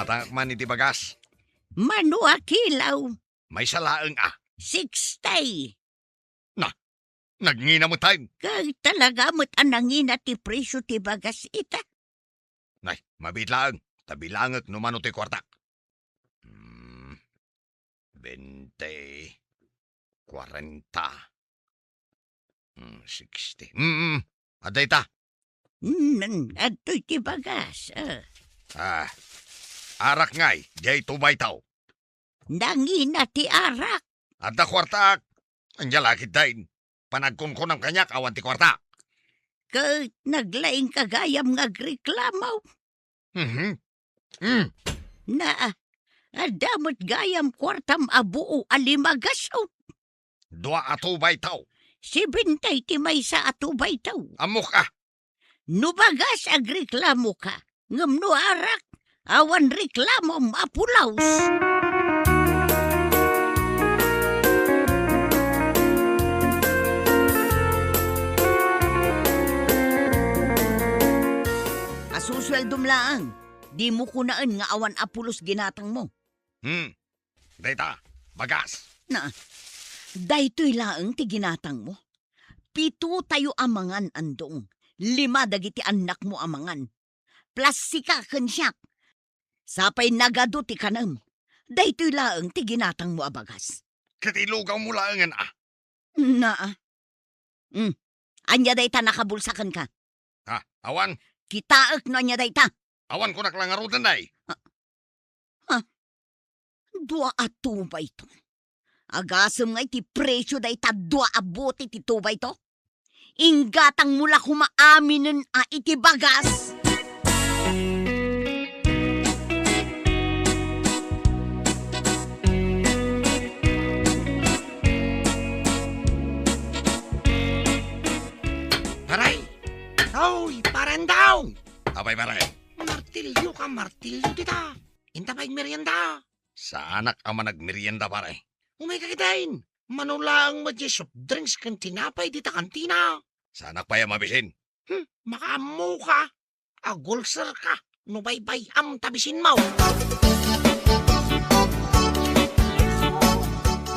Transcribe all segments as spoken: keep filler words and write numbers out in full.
Kwartaak man iti bagas. Mano a kilo? Maysa laeng a. Sixty. Na, nangina met tayo. Kay talaga met a nangina ti presyo ti bagas ita. Nay, mabiit laeng. Ta bilangek no mano ti kwartak. Hmm, bente, kwarenta, hmm, sixty. Hmm, hmm. Adda ita. Hmm, adtoy ti bagas, ah. Ah, arak ngay, diay two by two. Nangina ti arak. Adda kuartak. Ania la ketdin? Panagkunkunam kaniak awan ti kuartak. Ket naglaingka gayam nga agreklamo. Mhm. Mm. Na, adda met gayam kuartam a buo a lima gasut. Dua a two by two. Sibentay ti maysa a two by two. Ammok a. No bagas, agreklamoka. Ngem no arak, awan reklamom a pulos. Asusueldom laeng, dimo kunaen nga awan a pulos ginatangmo. Hmm. Dayta, bagas. Na, daytoy laeng ti ginatangmo. Pitotayo a mangan, Andong. Lima dagiti annakmo a mangan. Plus sika ken siak. Sapay nagadu ti kanem. Daytoy laeng ti ginatangmo a bagas. Ket ilugawmo laengen a. Na. Hmm. Ania dayta nakabulsa kenka? Ha? Awan? Kitaek no ania dayta. Awan kunak la ngaruden, day. Ha? Ha? Dua a two by two. Agasem nga iti presyo dayta dua a bote ti two by two? Inggatangmo la koma aminen a iti bagas. Pare! Oy, pare Andong! Apay, pare? Martilyo ka, martilyo dita. Inta pay agmerienda. Saanak a managmerienda, pare. Umayka ketdin. Mano laeng met diay soft drinks ken tinapay dita kantina. Saanak pay a mabisin. Hmm, makaammoka. Agulserka no baybay-am ta bisinmo.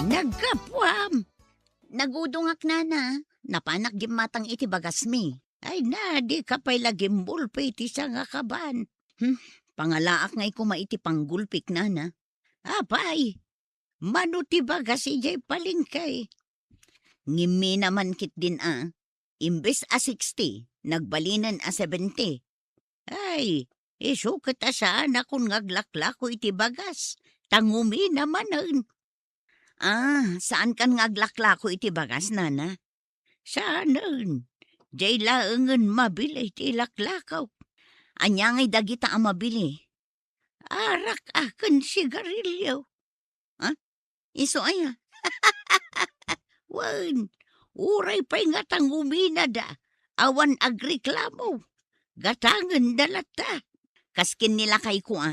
Naggapuam. Nagudongak, nana. Napanak gimmatang iti bagasmi. Ay na, dika pay la gimbulpi iti sangakaban. Hmm, pangalaak ngay koma iti panggulpik, nana. Apay, mano ti bagas idiay palengke? Ngimmina man ketdin a, imbes a sixty, nagbalinen a seventy. Ay, isu ket a saanakon nga aglaklako iti bagas, ta ngumina manen. Ah, saankan nga aglaklako iti bagas, nana? Saanen. Diay laengen mabili ti ilaklako. Ania ngay dagita a mabili? Arak a ken sigarilyo. Ha? Isu aya? Wen, uray pay nga ta nguminada, awan agreklamo. Gatangenda latta. Kas ken ni lakayko a,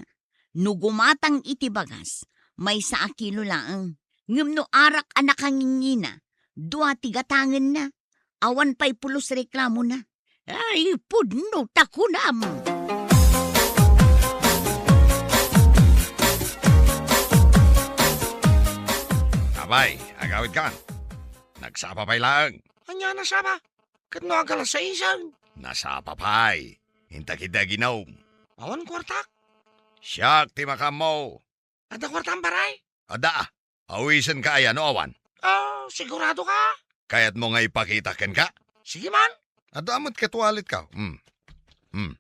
no gumatang iti bagas, maysa a kilo laeng. Ngem no arak a nakangingina, dua ti gatangenna. Awan pay pulos reklamona. Ay, pudno ta kunam! Apay, agawidkan. Nagsapa pay laeng. Ania nasapa? Ket no agalas saisen? Nasapa pay. Inta ketdi aginom. Awan kuartak? Siak ti makaammo. Adda kuartam, pare? Adda. Awisenka aya no awan? Ah, sigurado ka? Kayatmo nga ipakita kenka? Sige man. Adda met ket walletko. Hmm. Hmm.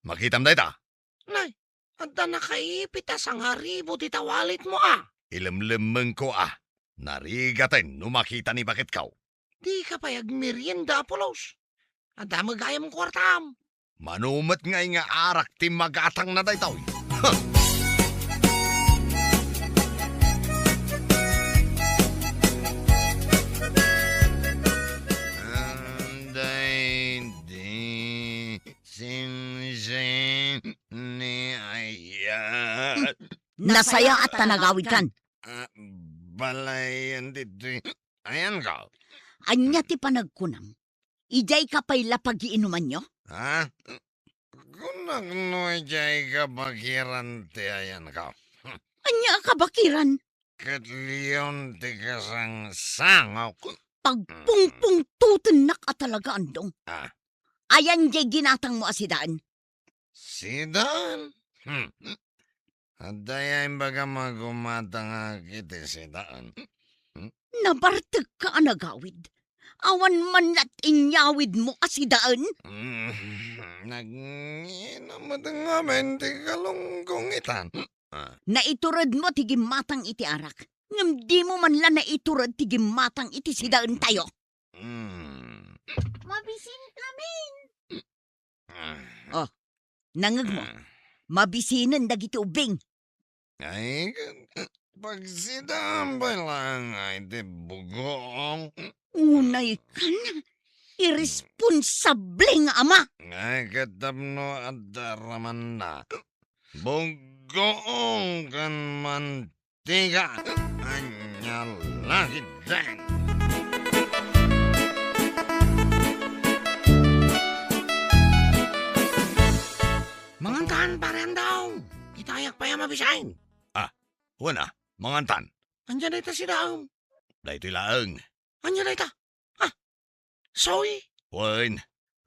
Makitam dayta? Nay, adda nakaipit a sangaribu dita walletmo a. Ilemlemmengko a. Narigaten no makita ni baketko. Dika pay agmerienda a pulos. Adda met gayam kuartam. Mano met ngay nga arak ti magatangna daytoy? Huh! Daydi simsim ni ayat. Nasayaat ta nagawidkan. Ah, balayan ditoy. Ayanko. Ania ti panagkunam? Idiayka pay la pagiinumanyo? Ha? Kunak no idiay kabakiran ti ayanko. Ania a kabakiran? Ket leon ti kasangsangok. Pagpungpungtutennak a talaga, Andong. Ah. Ayan diay ginatangmo a sidaen? Sidaen? Hmm. Adda aya imbagam a gumatangak iti sidaen? Hmm? Nabartekka a nagawid. Awan man la ti inyawidmo a sidaen? Hmm. Nagngina met ngamin ti kalunggong itan. Ah. Naituredmo ti gimmatang iti arak, ngem dimo man la naitured ti gimmatang iti sidaentayo. Hmm. Mabisinkamin. Ah. Oh, nangngegmo. Ah. Mabisinen dagiti ubbing. Ay, pagsidaam pay laeng iti bugoong. Unay kan, irresponsable nga ama. Ay, ket tapno adda ramanna. Bugoong ken mantika. Ania la ketdin. Mangantan, Pare Andong. Itayak pay a mabisin. Ah, wen a, mangantan. Ania dayta sidaem? Daytoy laeng. Ania dayta? Ah, soy? Wen,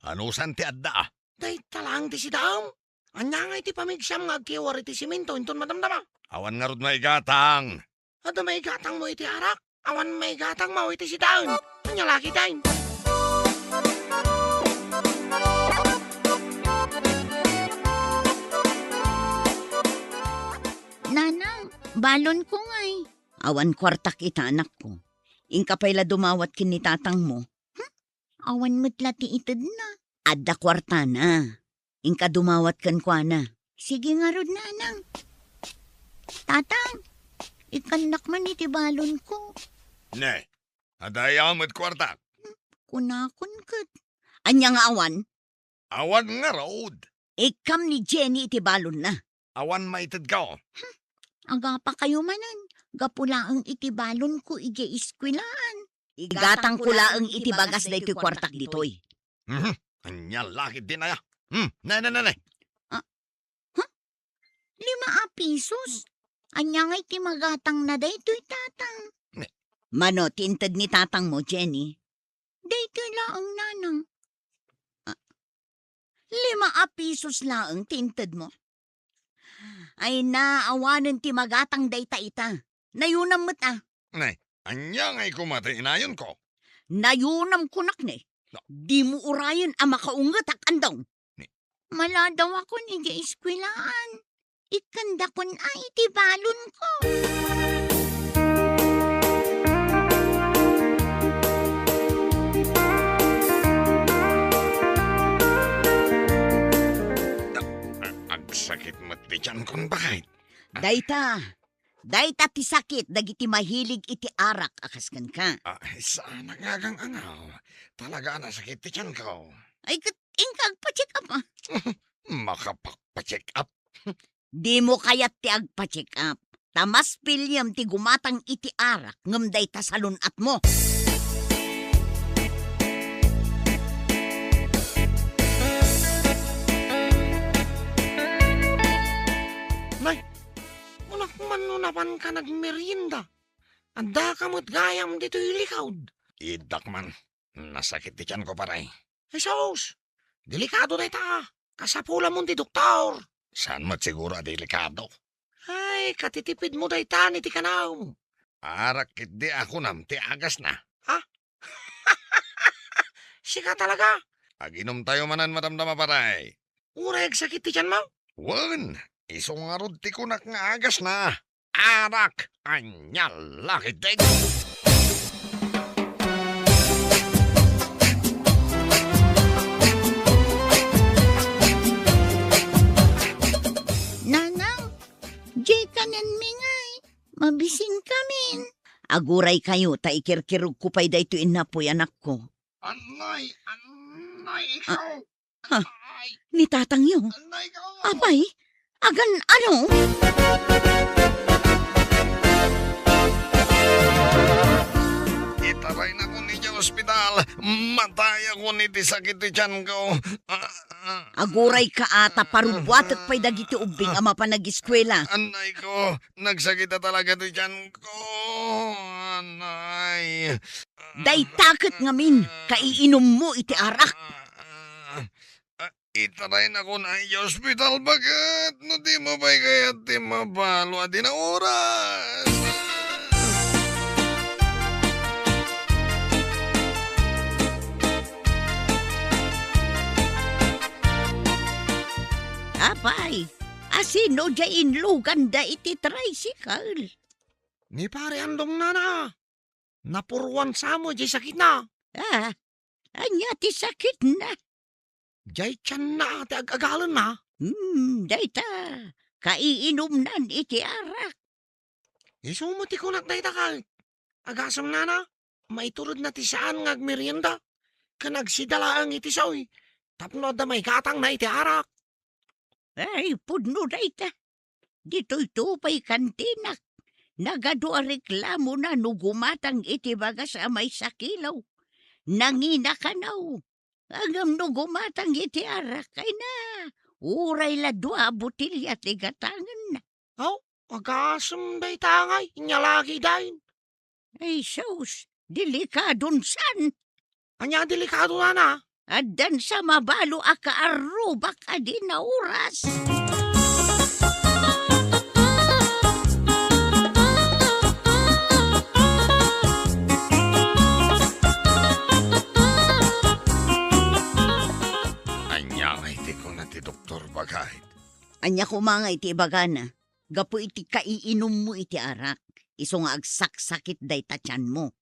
anusan ti adda? Dayta laeng ti sidaem. Ania ngay ti pamigsam nga agkiwar iti simento inton madamdama? Awan ngarud maigatang. Adda maigatangmo iti arak? Awan maigatangmo iti sidaen. Ania la ketdin? Nanang, balonko ngay. Awan kuartak ita, anakko. Inka pay la dumawat ken ni tatangmo. Hmm? Awan met la ti itedna. Adda kuartana. Inka dumawat kenkuana. Sige ngarud, Nanang. Tatang, ikkannak man iti balonko. Ne, adda aya met kuartak? Kunakon ket. Ania nga awan? Awan ngarud. Ikkam ni Jenny iti balonna. Awan maitedko. Hmm, agapakayo manen. Gapu laeng iti balonko idiay eskuelaan. Igatangko laeng iti bagas daytoy kuartak ditoy. Mhm. Ania la ketdin aya? Hmm, ne, ne, ne, ne. Ah, huh? Lima a pisos? Ania ngay ti magatangna daytoy, Tatang? Ne. Mano ti inted ni tatangmo, Jenny? Daytoy laeng, Nanang. Ah, lima a pisos laeng ti intedmo? Ay na, awanen ti magatang dayta ita. Nayunam met a. Nay, ania ngay koma ti inayonko? Nayunam kunak ne. No. Dimo urayen a makaungetak, Andong. Ni- Maladawakon idiay eskuelaan. Ikkandakon a iti balonko. A-, a-, agsakit met ti tiankon, baket. Dayta, dayta ti sakit dagiti mahilig iti arak a kas kenka. Ah, saan a gagang-angaw. Talaga a nasakit ti tianko. Ay, ket inka agpa-check up, a. Makapagpa-check up? Dimo kayat ti agpa-check up. Ta mas piliem ti gumatang iti arak ngem dayta salun-atmo. Nay, kunak man no napanka nagmerienda. Addaka met gayam ditoy likod. Iddak man. Nasakit ti tianko, pare. Jesus! Delikado dayta. Kasapulamon ti doktor. Saan met siguro a delikado? Ay, katitipidmo dayta iti kanam. Arak ketdi a kunam ti agasna. Ha? Sika talaga? Aginumtayo manen madamdama, pare. Uray agsakit ti tianmo? Wen, isu ngarud ti kunak nga agasna. Arak, ania la ketdin? Nanang, diay kanenmi ngay, mabisinkamin. Aguraykayo ta ikirkirogko pay daytoy innapoy, anakko. Anay, anay, ikaw. Ha? Ay. Ni tatangyo? Anay ka! Apay, agan-ano? Itaraynakon idiay ospital. Matayakon iti sakit ti tianko. Ah, ah. Agurayka a ta parubuatek pay dagiti ubbing a mapan ageskuela. Anayko, nagsakit a talaga ti tianko. Anay. Dayta ket ngamin, kaiinummo iti arak. Ah, ah, ah. Itaraynak idiay ospital, baket no dimo pay kayat ti mabalo a dina oras. Apay, asino diay inluganda iti tricycle? Ni Pare Andong, nana. Napuruan sa met diay sakitna. Ah, ania ti sakitna? Diay tianna ti ag-agalenna. Hmm, dayta, kaiinumnan iti arak. Isu met ti kunak dayta ket. Agasem, nana, maituredna ti saan nga agmerienda ken agsida laeng iti saoy tapno adda maigatangna iti arak. Ay, pudno dayta. Ditoyto pay kantinak. Nagadu a reklamona no gumatang iti bagas a maysa kilo. Nangina kano. Ngem no gumatang iti arak, ay na, uray la dua a botelia ti gatangenna. Aw, agasem dayta ngay, inyalagi dain. Ay, sus, delikadon san. Ania a delikado, nana? Addan sa mabalo a kaarrubak a dina oras. Ania ngay ti kuna ti doktor, baket? Ania koma ngay ti ibagana? Gapu iti kaiinummo iti arak, isu nga agsaksakit dayta tianmo.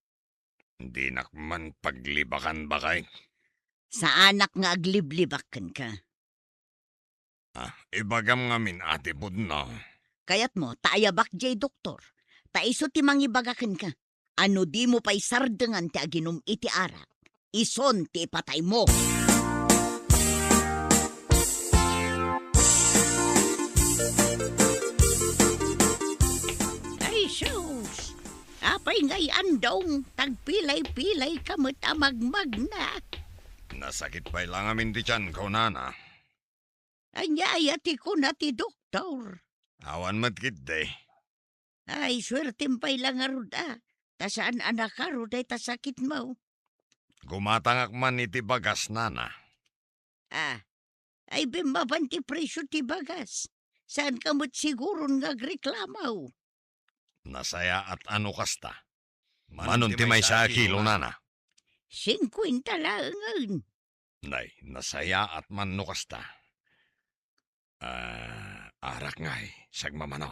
Dinak man paglibakan, baket. Saanak nga agliblibak kenka. Ah, ibagam ngamin a ti pudno. Kayatmo, ta ayabak diay doktor. Ta isu ti mangibaga kenka. A no dimo pay sardengan ti aginum iti arak, isun ti ipataymo. Ay, sus! Apay ngay, Andong, tagpilay-pilay ka met a magmagna? Nasakit pay la ngamin ti tianko, nana. Ania aya ti kuna ti doktor? Awan met ketdi. Ay, suertem pay la ngarud a, ta saan a nakaro dayta sakitmo. Gumatangak man iti bagas, nana. Ah, ay, bimmaban ti presio ti bagas. Saanka met siguron nga agreklamo. Nasayaat a no kasta. Manon ti maysa a kilo, nana? Singkuenta laengen. Nay, nasayaat man no kasta. Ah, arak ngay, sagmamano.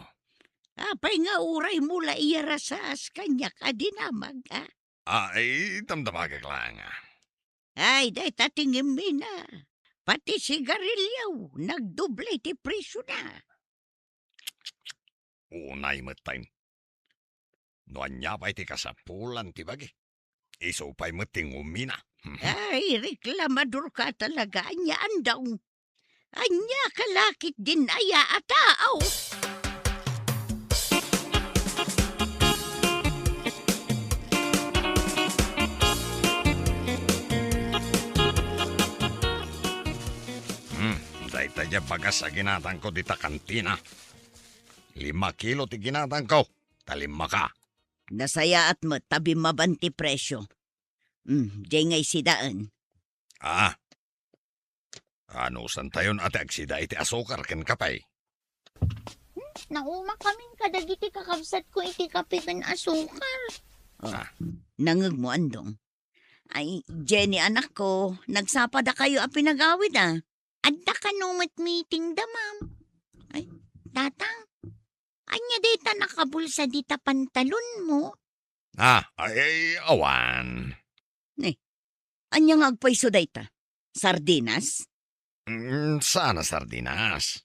Apay nga uraymo la iyarasaas kaniak a dinamag, a? Ah, ay, damdamagak laeng, a. Ay, dayta ti ngemmina. Pati sigarilio, nagdoble ti presiona. Unay met pay. No ania pay ti kasapulan ti bagi, isu pay met ti ngumina. Ay, reklamadorka talaga, ania, Andong? Ania ka la ketdin aya a tao? Hmm, dayta diay bagas a ginatangko dita kantina. Lima kilo ti ginatangko, ta lima ka. Nasayaat met ta bimmaban ti presio. Hmm, diay ngay sidaen. Ah. Anusantayon a ti agsida iti asukar ken kape? Hmm, naumakamin kadagiti kakabsatko iti kape ken asukar. Oh, ah. Nangngegmo, Andong? Ay, Jenny, anakko, nagsapadakayo a pinagawid, a. Adda kano met meetingda, ma'am. Ay, Tatang, ania dayta nakabulsa dita pantalonmo? Ah, ay, ay, awan. Ne, ania nga agpayso dayta? Sardinas? Mm, saan a sardinas?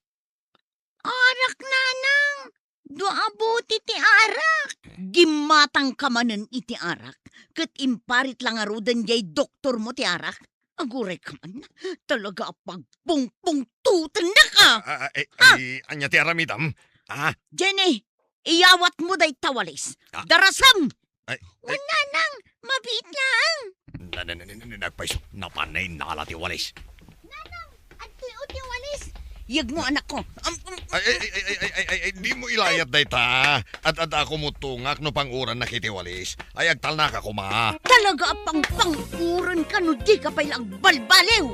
Arak, nanang! Dua a bote ti arak! Gimmatangka manen iti arak, ket imparit la ngaruden diay doktormo ti arak. Agurayka man, talaga a pagpungpungtotennaka! Ah, ah, eh, ah! Eh, ania ti aramidam? Ah? Jenny, iyawatmo dayta walis. Ah? Darasem! Ay, ay. Wen, nanang, mabiit laeng. Na, na, na, na, na, nagpaiso. Napan na innala ti walis. Nanang, adtoy ti walis. Yegmo, anakko. Am, am, Ay, ay, ay, ay, ay, ay, ay, ay, di mo ilayat dayta. Ad-adda ko mutungak no panguran na kiti walis. Ay, agtalnaka koma. Talaga a pangpanguran ka no di ka pay lang balbaliw.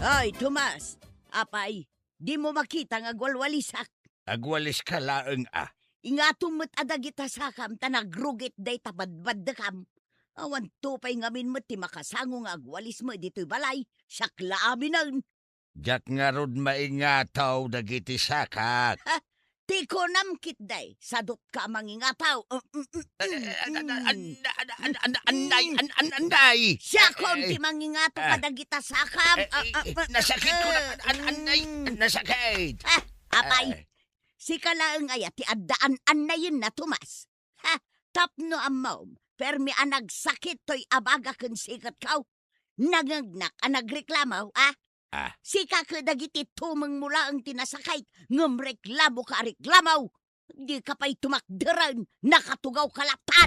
Ay, Tomas. Apay, di mo makita nga agwalwalisak? Agwalis ka laeng a. Ingatom met a dagita sakam ta nagrugit dayta badbaddekam. Awan to pay ngamin met ti makasango nga agwalis met ditoy balay, siak la aminen. Diak ngarud maingataw dagiti sakak. Ha? Ti kunam ketdi, sadot ka a mangingataw. Mm, mm, mm, Eh, eh, an-, an-, mm. an-, an-, an-, an-, anday, an-, an-, anday. Siakon Eh, ti mangingataw eh. kadagita sakam. Eh, Ah, eh, ah, eh, ah, nasakit ko na, ah, an-, an-, anday, mm. nasakit. Ah, apay, Eh. sika laeng aya ti addaan annayen na, Tomas. Ha, tapno ammom, permi a nagsakit toy abaga ken siketko. Nangngegnak a nagreklamo, a? Ah. Sika ket dagiti tumengmo laeng ti nasakit, ngem reklamoka a reklamo. Dika pay tumakderen, nakatugawka latta.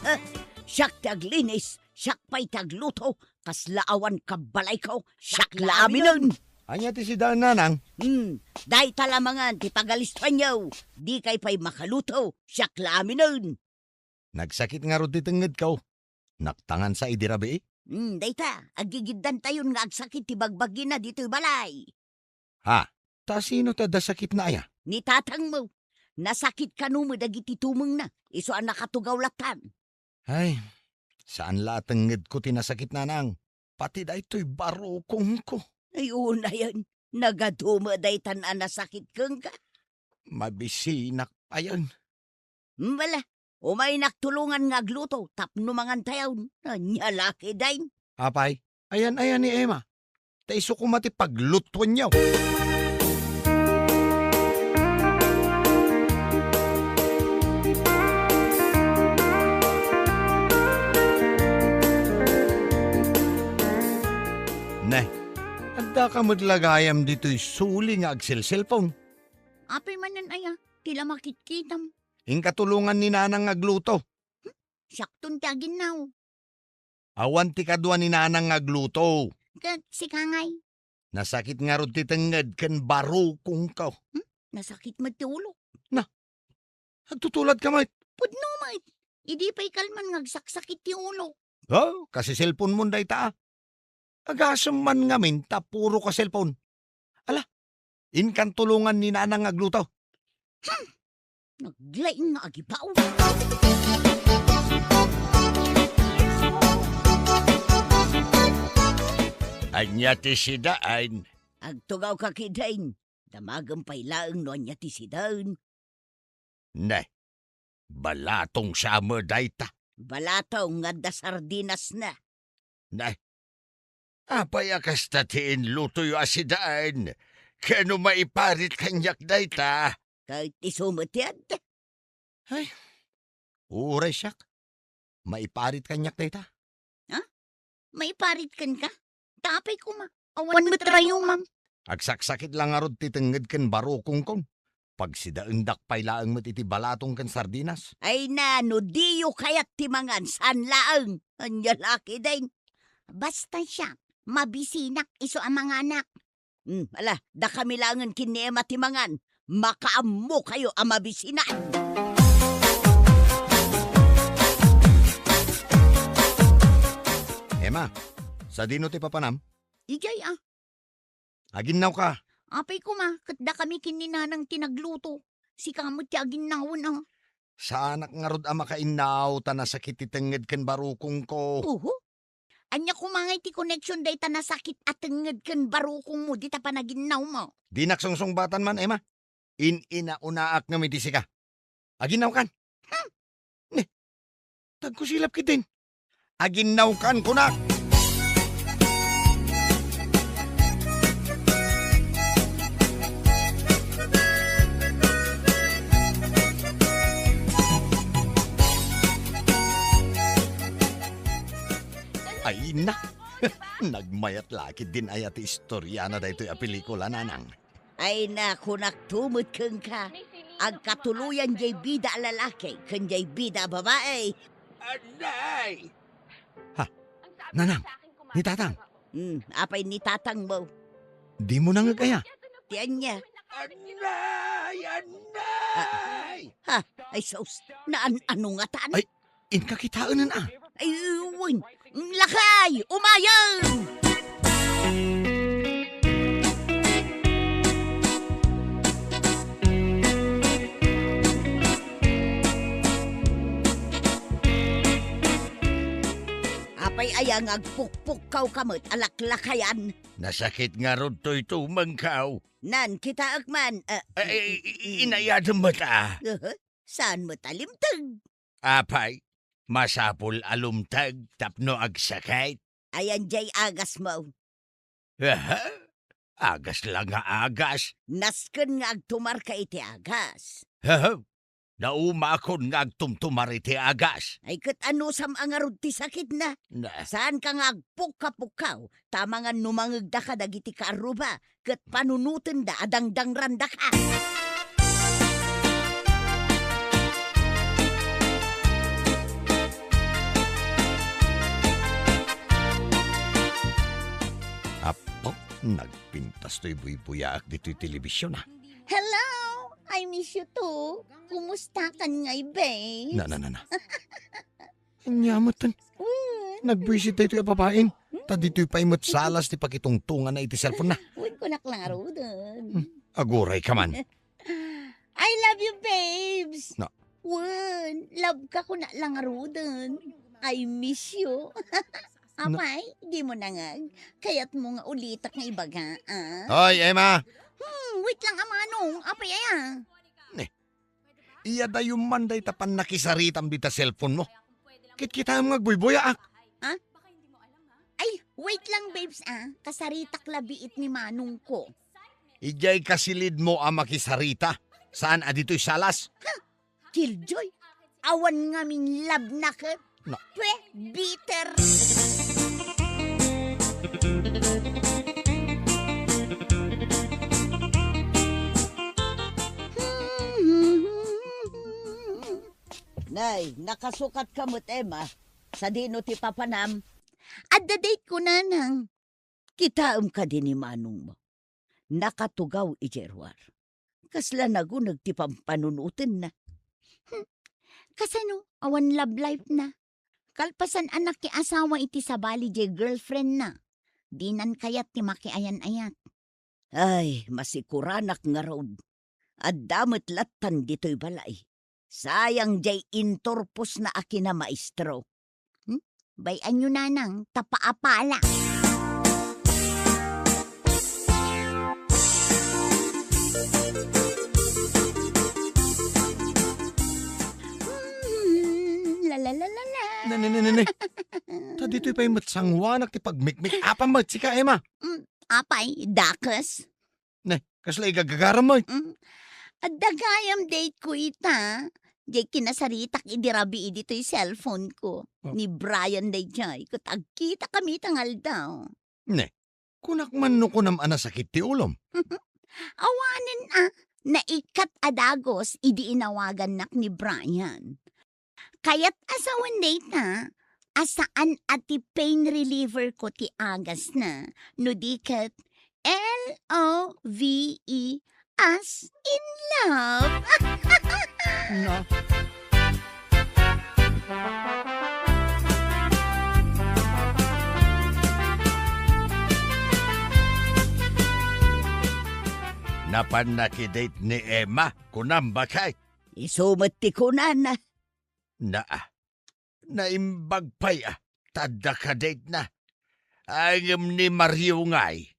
Eh, siak ti aglinis, siak pay ti agluto, kasla awan kabbalayko, siak la aminen. Ania ti sidaen, nanang? Hmm, dayta la mangan ti pagalistuanyo. Dikay pay makaluto, siak la aminen. Nagsakit ngarud ti tengngedko. Naktangansa idi rabii? Hmm, dayta, aggigiddantayon nga agsakit ti bagbagina ditoy balay. Ha? Ta sino ti adda sakitna aya? Ni tatangmo. Nasakit kano met dagiti tumengna, isu a nakatugaw lattan. Ay, saan la a tengngedko ti nasakit, nanang. Pati daytoy barukongko. Ay, unayen, nagadu met daytan a nasakit kenka. Mabisinak payen. Bala, umaynak tulongan nga agluto tapno mangantayon. Ania la ketdin? Apay, ayan-ayan ni Emma. Ta isu koma ti paglutuenyo. Ne, addaka met la gayam ditoy suli nga agselselpon. Apay manen aya, ti la makitkitam. Inka tulongan ni nanang nga agluto. Hmm? Siakton ti aginnaw. Awan ti kadua ni nanang nga agluto. Ket sika ngay? Nasakit ngarud ti tengnged ken barukongko. Hmm? Nasakit met ti ulo. Na, agtutuladka met. Pudno met. Idi pay kalman nga agsaksakit ti ulo. Oh, kasiselponmon dayta, a. Agasem man ngamin ta puro ka selpon. Ala, inkan tulongan ni nanang nga agluto. Hmm. Naglaing nga agibaw. Ania ti sidaen? Agtugawka ketdin. Damagem pay laeng no ania ti sidaen. Ne, balatong sa met dayta. Balatong nga adda sardinasna. Ne, apay a kasta ti inlutoyo a sidaen? Ken no maiparit kaniak dayta? Ket isu met ti adda. Ay, uray siak. Maiparit kaniak dayta. Ha? Maiparit kenka? Ta apay koma, awan met rayumam. Agsaksakit la ngarud ti tengnged ken barukongkon. Pagsidaendak pay laeng met iti balatong ken sardinas. Ay na, no diyo kayat ti mangan, saan laeng. Ania la ketdin? Basta siak, mabisinak isu a manganak. Hmm, ala, dakami laengen ken ni Emma ti mangan. Makaammokayo a mabisinan. Emma, sadino ti papanam? Idiay a. Aginnawka. Apay koma, ket dakami ken ni nanang ti nagluto. Sika met ti aginnawen a. Saanak ngarud a makainnaw ta nasakit ti tengnged ken barukongko. Oho. Ania koma ngay ti koneksion dayta nasakit a tengnged ken barukongmo dita panaginnawmo? Dinak sungsungbatan man, Emma. In-inaunaak ngem iti sika. Aginnawkan. Hmm. Ne, tagkusilap ketdin. Aginnawkan, kunak. Ay, na. Nagmayat la ketdin aya ti istoriana daytoy a pelikula, Nanang. Ay, nakunakto met kenka. Agkatuloyan jay bida a lalaki ken jay bida a babae. Anay! Ha? Nanang, ni Tatang. Hmm, apay ni Tatangmo? Dimo nangeg aya? Ti ania? Anay! Anay! Ha? Ay, sus. Naan-ano ngatan? Ay, inka kitaenen, a. Ay, wen. Lakay! Umayen! Apay aya nga agpukpukkaw ka met a laklakayan? Nasakit ngarud toy tumengkaw. Nan, kitaek man, a, Ay, ay, ay, inayadem met, a. Aha, saan met a limteg? Apay, masapul a lumteg tapno agsakit. Ayan jay agasmo. Aha, agas la nga agas. Nasken nga agtumarka iti agas. Aha, naumakon nga agtumtumar iti agas. Ay, ket anusam a ngarud ti sakitna? Na. Saanka nga agpukka-pukkaw, ta amangan no mangegdaka dagiti kaarruba, ket panunotenda a dangdangrandaka. Apo, nagpintas toy buybuyaak ditoy telebision, a. Hello! I miss you too. Kumusta kan ngay, babe? Na, na, na, na. Ania met ten. Wen. Nagbuisit daytoy a babaen. Hmm. Ta ditoy pay met salas ti pakitungtonganna iti cellphone-na. Wen, kunak la ngaruden. Hmm. Aguray ka man. I love you, babes. Na. Wen, love ka kunak la ngaruden. I miss you. Na. Apay, dimo nangeg? Kayatmo nga ulitak nga ibaga, a? Hoy, Emma! Hmm, wait lang, a manong. Apay aya? Ne. Iyadayom man dayta pannakisaritam dita cellphone-mo. Kitkitaem nga agbuybuyaak. Ha? Ay, wait lang, babes, a. Kasaritak la biit ni manongko. Idiay kasilidmo a makisarita. Saan a ditoy salas? Ha? Killjoy? Awan ngamin love na ket? Na. Pwe, bitter. Nay, nakasukatka met, Emma. Sadino ti papanam? Adda date ko, nanang. Kitaem kadi ni manongmo. Nakatugaw idiay ruar. Kasla naguneg ti pampanunotenna. Hmm. Kasano? Awan love life-na. Kalpasan a nakiasawa iti sabali diay girlfriend-na. Dinan kayat ti makiayan-ayat. Ay, masikuranak ngarud. Adda met lattan ditoy balay. Sayang diay inturposna a kinamaestro. Hmm? Bay-anyo, nanang, ta paapala. Hmm, la, la, la, la, la. Ne, ne, ne, ne, ne. Ta ditoy pay met sanguanak ti pagmikmik-apam met sika, Emma. Hmm, apay, dakes. Ne, kasla igagagaram met. Mm. Adda gayam date ko ita. Diay kinasaritak idi rabii ditoy cellphone ko. Oh. Ni Brian daydiay, ket agkitakami ita nga aldaw. Ne, kunak man no kunam a nasakit ti ulom. Awanen a, naikkat a dagus idi inawagannak ni Brian. Kayat a sawen dayta a saan a ti pain reliever ko ti agasna, no di ket L O V E as in love. Na. Napan nakidate ni Emma, kunam, bakay? Isu met ti kunana. Naa, naimbag pay a, ta adda kadate-na. Ay, ngem ni Mario ngay?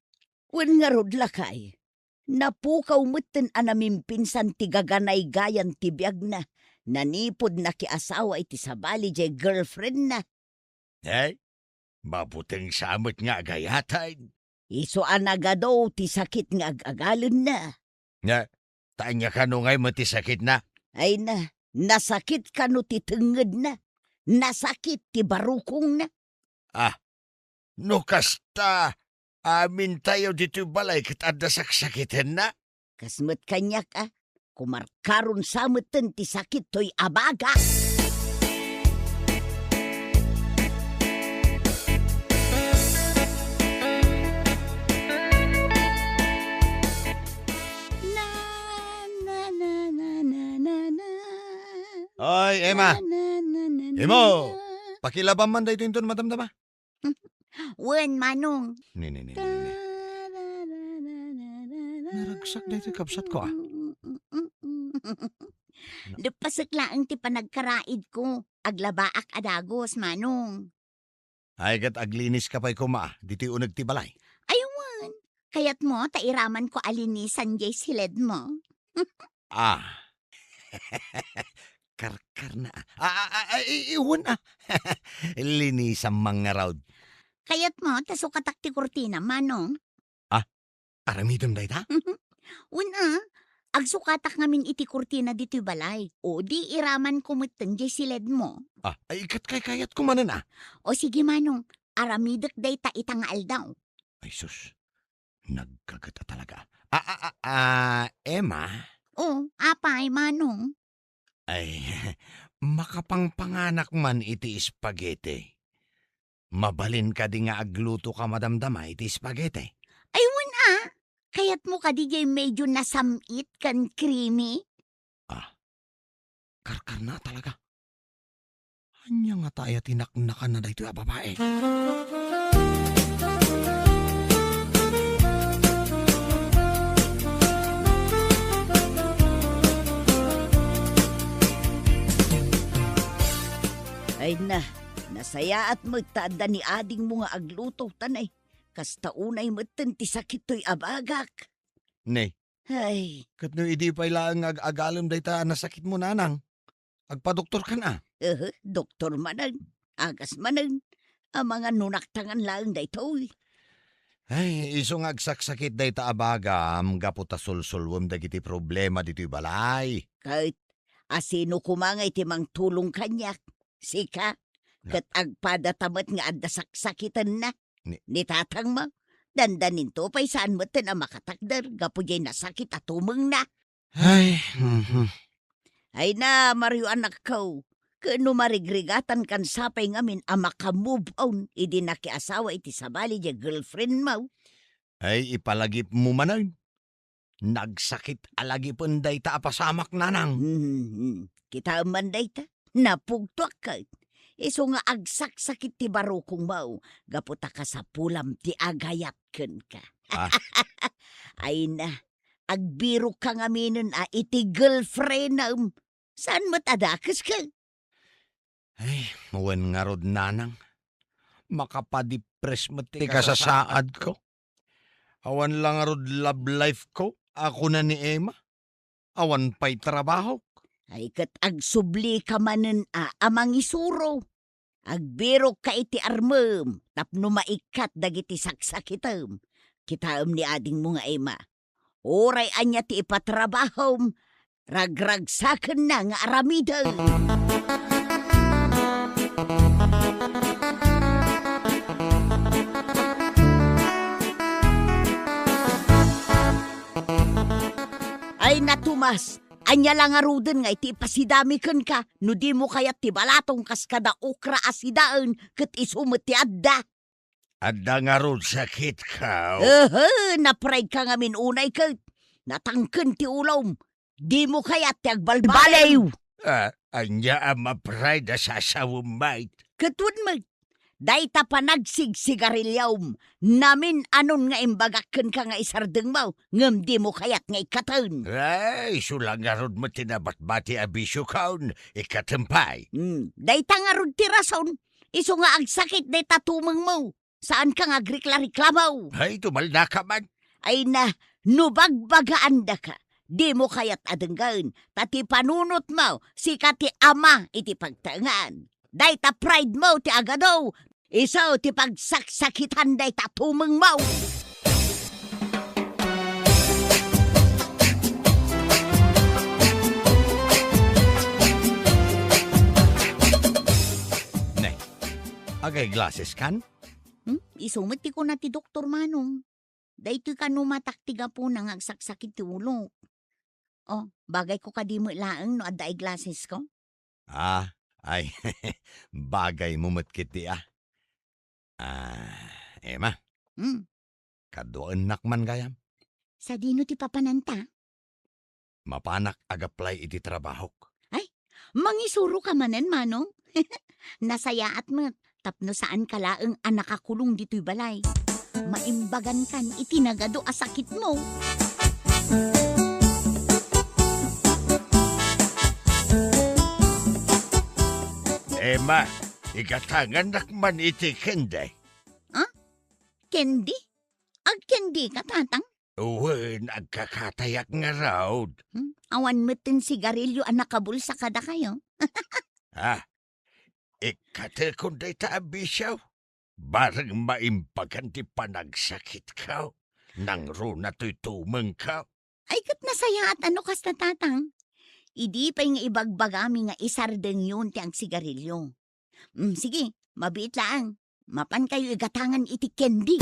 Wen ngarud, lakay. Napukaw metten a namimpinsan ti gaganaygayan ti biagna, nanipud nakiasawa iti sabali diay girlfriend-na. Ay, mabuteng sa met nga agayatan. Isu a nagadu ti sakit nga ag-agalenna. Nga, ta ania kano ngay met ti sakitna? Ay na, nasakit kano ti tengngedna? Nasakit ti barukongna? Ah, No kasta, amintayo ditoy balay ket adda saksakitenna? Kas met kaniak a, kumarkaron sa metten ti sakit toy abaga. Na, na, na, na, na, na, na. Oy, Emma! Na, na, na, na, Imo! Na. Pakilabam man daytoy inton madamdama. Wen, Manong. Ni, ni, ni, ni, ni. Naragsak daytoy kabsatko, a. Leppasek laeng ti panagkaraidko. Aglabaak a dagus, Manong. Ay, ket agliniska pay koma, ditoy uneg ti balay. Ay, wen. Kayatmo ta iramanko a linisan jay siledmo? Ah. Karkarna, a. A, a, a, a, i-, iwan, a. Linisam man ngarud. Kayatmo ta sukatak ti kurtina, Manong? Ah, aramidem dayta? Wen, a. Agsukatak ngamin iti kurtina ditoy balay. O di iramanko metten jay siledmo. Ah, ay, ket kaykayatko manen, a. O sige, Manong. Aramidek dayta ita nga aldaw. Ay, sus. Nagkaget a talaga. A, a, a, a, Emma? O, apay, Manong? Ay, makapangpanganak man iti spaghetti. Mabalin kadi nga agluto ka madamdama iti spaghetti? Ay, wen, a. Kayatmo kadi jay medyo nasam-it ken creamy? Ah, karkarna talaga. Ania ngata aya ti naknakanna daytoy a babai? Ay na, nasayaat met ta adda ni adingmo nga agluto, ta nay, kasta unay metten ti sakit toy abagak. Ne, Ay. Ket no idi pay laeng nga ag-agalem dayta a nasakitmo, nanang, agpadoktorkan a. Ehe, doktor manen, agas manen, amangan no naktangan laeng daytoy. Ay, isu nga agsaksakit dayta a bagam gapu ta sulsulwem dagiti problema ditoy balay. Ket asino koma nga iti mangtulong kaniak? Sika? Na- Ket agpadata met nga adda saksakitenna. Ni- Ni tatangmo, dandaninto pay saan metten a makatakder gapu jay nasakit a tumengna. Ay, mhm. Ay na, Mario anakko, ken no marigrigatankan sapay ngamin a maka-move on idi nakiasawa iti sabali jay girlfriendmo. Ay, ipalagipmo manen. Nagsakit a lagipen dayta a pasamak, nanang. Hmm, kitaem man dayta, napugtoak ket. Isu nga agsaksakit ti barukongmo, gapu ta kasapulam ti agayat kenka. Ah. Ay na, agbirokka ngaminen a iti girlfriendem. Saan met a dakeska? Ay, wen ngarud, nanang. Makapadipres met ti kasasaadko. Awan la ngarud love life ko, a kuna ni Emma. Awan pay trabahok. Ay, ket agsublika manen a, a mangisuro. Agbirokka iti armem tapno maikkat dagiti saksakitem. Kitaem ni adingmo nga Emma. Uray ania ti ipatrabahom, ragragsakenna nga aramiden. Ay na, Tomas, ania la ngaruden nga iti ipasidami kenka no dimo kayat ti balatong kas kada okra a sidaen ket isu met ti adda? Adda ngarud sakitko? Ehe, na-pride ka ngamin unay ket natangken ti ulom. Dimo kayat ti agbalbaliw. Ah, ania a ma-pride a sasawem met? Ket wen met, dayta panagsigsigariliom, namin-anon nga imbagak kenka nga isardengmo, ngem dimo kayat nga ikkaten. Ay, isu la ngarud met ti nabatbati a bisiokon, ikkatem pay. Hmm, dayta ngarud ti rason, isu nga agsakit dayta tumengmo. Saanka nga agrikla-reklamo. Ay, tumaldaka man. Ay na, no bagbagaandaka, dimo kayat a denggen, ta ti panunotmo, sika ti ama iti pagtaengan. Dayta pride mo ti agado, isu ti pagsaksakitan dayta tumengmo. Ne, agay glasses kan? Hmm? Isu met ti kuna ti doktor, Manong. Daytoy kano matak ti gapuna nga agsaksakit ti ulok. Oh, bagayko kadi met laeng no adda eyeglassesko? Ah, ay, bagaymo met ketdi, ah. Ah, Emma. Hmm. Kaduaennak man gayam. Sadino ti papananta? Mapanak ag-apply iti trabahok. Ay, mangisuroka manen, Manong? Nasayaat met, tapno saanka laeng a nakakulong ditoy balay. Maimbagankan iti nagadu a sakitmo. Emma, igatangannak man iti candy. Ah? Candy? Agcandika, Tatang? Wen, agkakatayak ngarud. Hmm? Awan metten sigarilyo a nakabulsa kadakayo? Ah, ikkatekon dayta a bisio. Bareng maimbagan ti panagsakitko. Nangruna toy tumengko. Ay, ket nasayaat a no kasta, Tatang. Idi pay nga ibagbagami nga isardengyon ti agsigarilyo. Mm, sige, mabiit laeng. Mapankayo igatangan iti candy.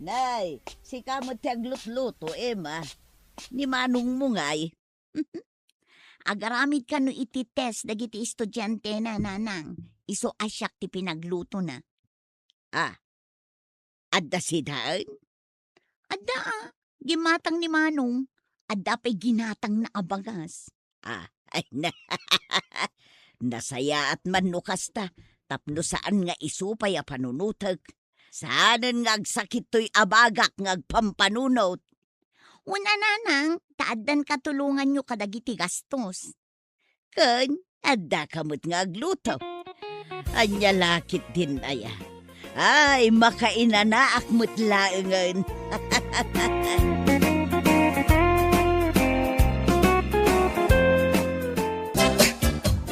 Nay, sika met ti aglutluto, Emma. Ni manongmo ngay. Agaramid kano iti test dagiti estudiantena, Nanang. Isu a siak ti pinaglutona. Ah, adda sidaen? Adda, ah. Ginatang ni Manong. Adda pay ginatangna a bagas. Ah, ay na. Nasayaat man no kasta, tapno saan nga isu pay a panunotek. Saanen nga agsakit toy abagak nga agpampanunot. Wen a, Nanang, ta addan katulonganyo kadagiti gastos. Ken addaka met nga agluto. Ania la ketdin aya? Ay, makainanaak met laengen.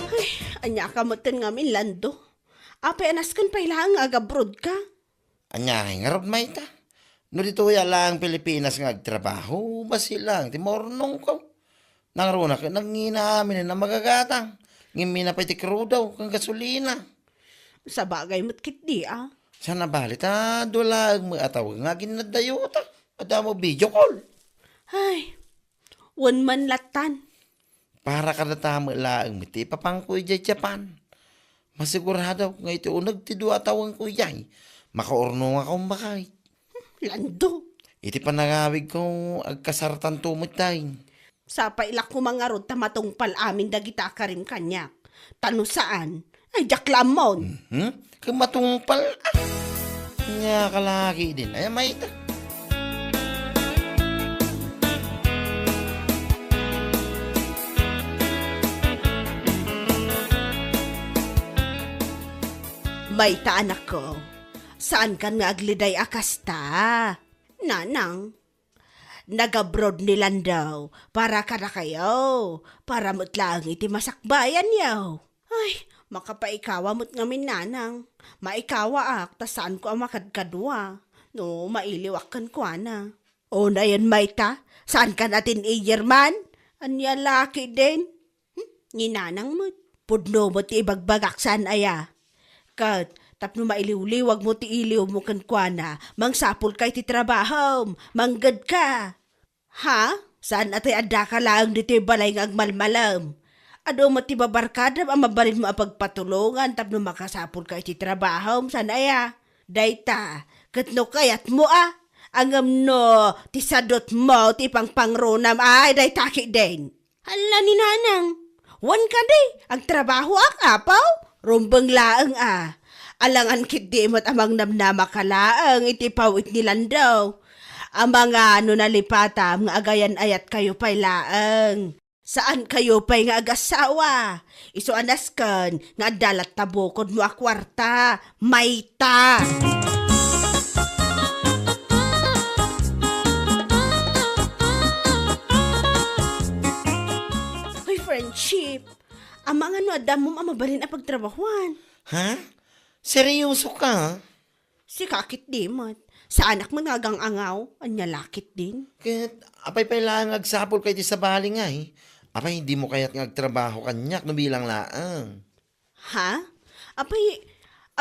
Ay, aniaka metten ngamin, Lando? Apay a nasken pay laeng nga agabrodka? Ania, ngarud mayta? No ditoy a laeng Pilipinas nga agtrabaho, bassit laeng ti maurnongko. Nangruna ket nangina aminen a magagatang, ngem mina pay ti krudo ken gasolina. Sabagay met ketdi, a. Saan a bali ta dua laeng met a tawen nga aginnaddayota. Adda met video call. Ay, wen man lattan. Para kadata met laeng met ti ipapangko idiay Japan. Masigurado nga iti uneg ti dua a tawenko idiay, makaurnongak a umbakay. Lando! Iti panangawigko, agkasartanto met dayta. Sapay la koma ngarud ta matungpal amin dagita a karim kaniak. Ta no saan, ay, diak la ammon. Mhm. Ket matungpal, ah. Ania kalaki din. Ay, mayta. Mayta, anakko. Saankan nga agliday a kasta. Nanang, nagabroad ni Lando para kadakayo, para met laeng iti masakbayanyo. Ay, makapaikawa met ngamin, Nanang. Maikawaak ta saanko a makadkadua no mailiwak kenkuana. Unayen mayta, saankan a teenager man? Ania la ketdin? Hmm? Ni Nanang met. Pudno met ti ibagbagak, saan aya? Ket tapno mailiwliwagmo ti iliwmo kenkuana, mangsapulka iti trabahom, manggedka. Ha? Saan a tay addaka laeng ditoy balay nga agmalmalem? Adu met ti babarkadam a mabalinmo a pagpatulongan tapno makasapulka iti trabahom, saan aya? Dayta, ket no kayatmo a, ngem no ti sadutmo ti ipangpangronam, ay, dayta ketdin. Hala ni Nanang, wen kadi, agtrabahoak, apo? Rumbeng laeng a. Alangan ketdi met a mangnamnamaka laeng iti pawit ni Lando. Amangan no nalipatam nga agayan-ayatkayo pay laeng. Saankayo pay nga agassawa. Isu a nasken nga adda latta bukodmo a kuarta. Mayta! Hoy, friendship. Amangan no adda ammom a mabalin a pagtrabahuan. Ha? Seryoso ka? Sika ketdi met. Saanak met nga agang-angaw. Ania la ketdin? Ket apay pay laeng nga agsapulka iti sabali ngay? Apay, dimo kayat nga agtrabaho kaniak no bilang laeng? Ha? Apay,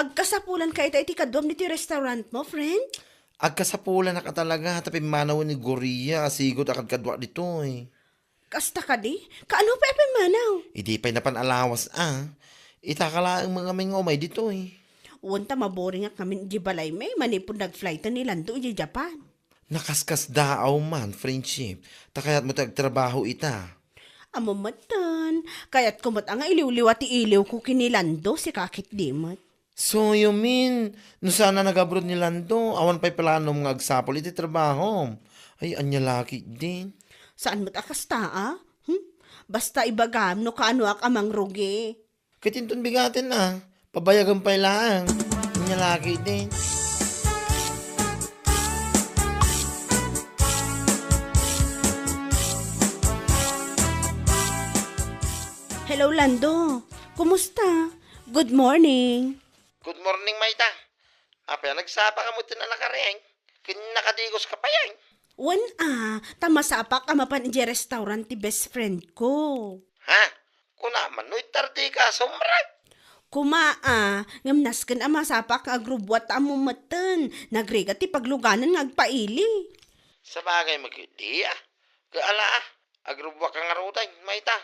agkasapulanka ita iti kaduam ditoy restaurant mo, friend? Agkasapulannak a talaga ta pimmanawen ni Gloria a sigud a kadkaduak ditoy. Kasta kadi? Kaano pay a pimmanaw? Idi pay napan a lawas a. Ita ka laeng ngamin nga umay ditoy. Wen ta maboringak ngamin idiay balaymi manipud nag-flighten ni Lando idiay Japan. Nakaskasdaaw man, friendship, ta kayatmo ti agtrabaho ita. Ammom metten, kayatko met a nga iliwliwa ti iliwko ken ni Lando, sika ketdi met. So, you mean, no saan a nag-abroad ni Lando, awan pay planom nga agsapul iti trabahom? Ay, ania la ketdin? Saan met a kasta, a? Hmm? Basta ibagam no kaanoak a mangrugi. Ket inton bigaten a, pabayagem pay laeng. Ania la ketdin? Hello, Lando. Kumusta? Good morning. Good morning, Mayta. Apay a nagsapaka met ken a nakareng? Ken nakadigoska pay, ay? Wen a, ta masapak a mapan idiay restaurant ti best friend ko. Ha? Kuna man no itardika, sumrek? Kuma a, ngem nasken a masapak nga agrubbuat ta ammom metten, nagrigat ti pagluganan nga agpaili. Sabagay met ketdi a. Ket ala a, agrubbuakka ngaruden, Mayta.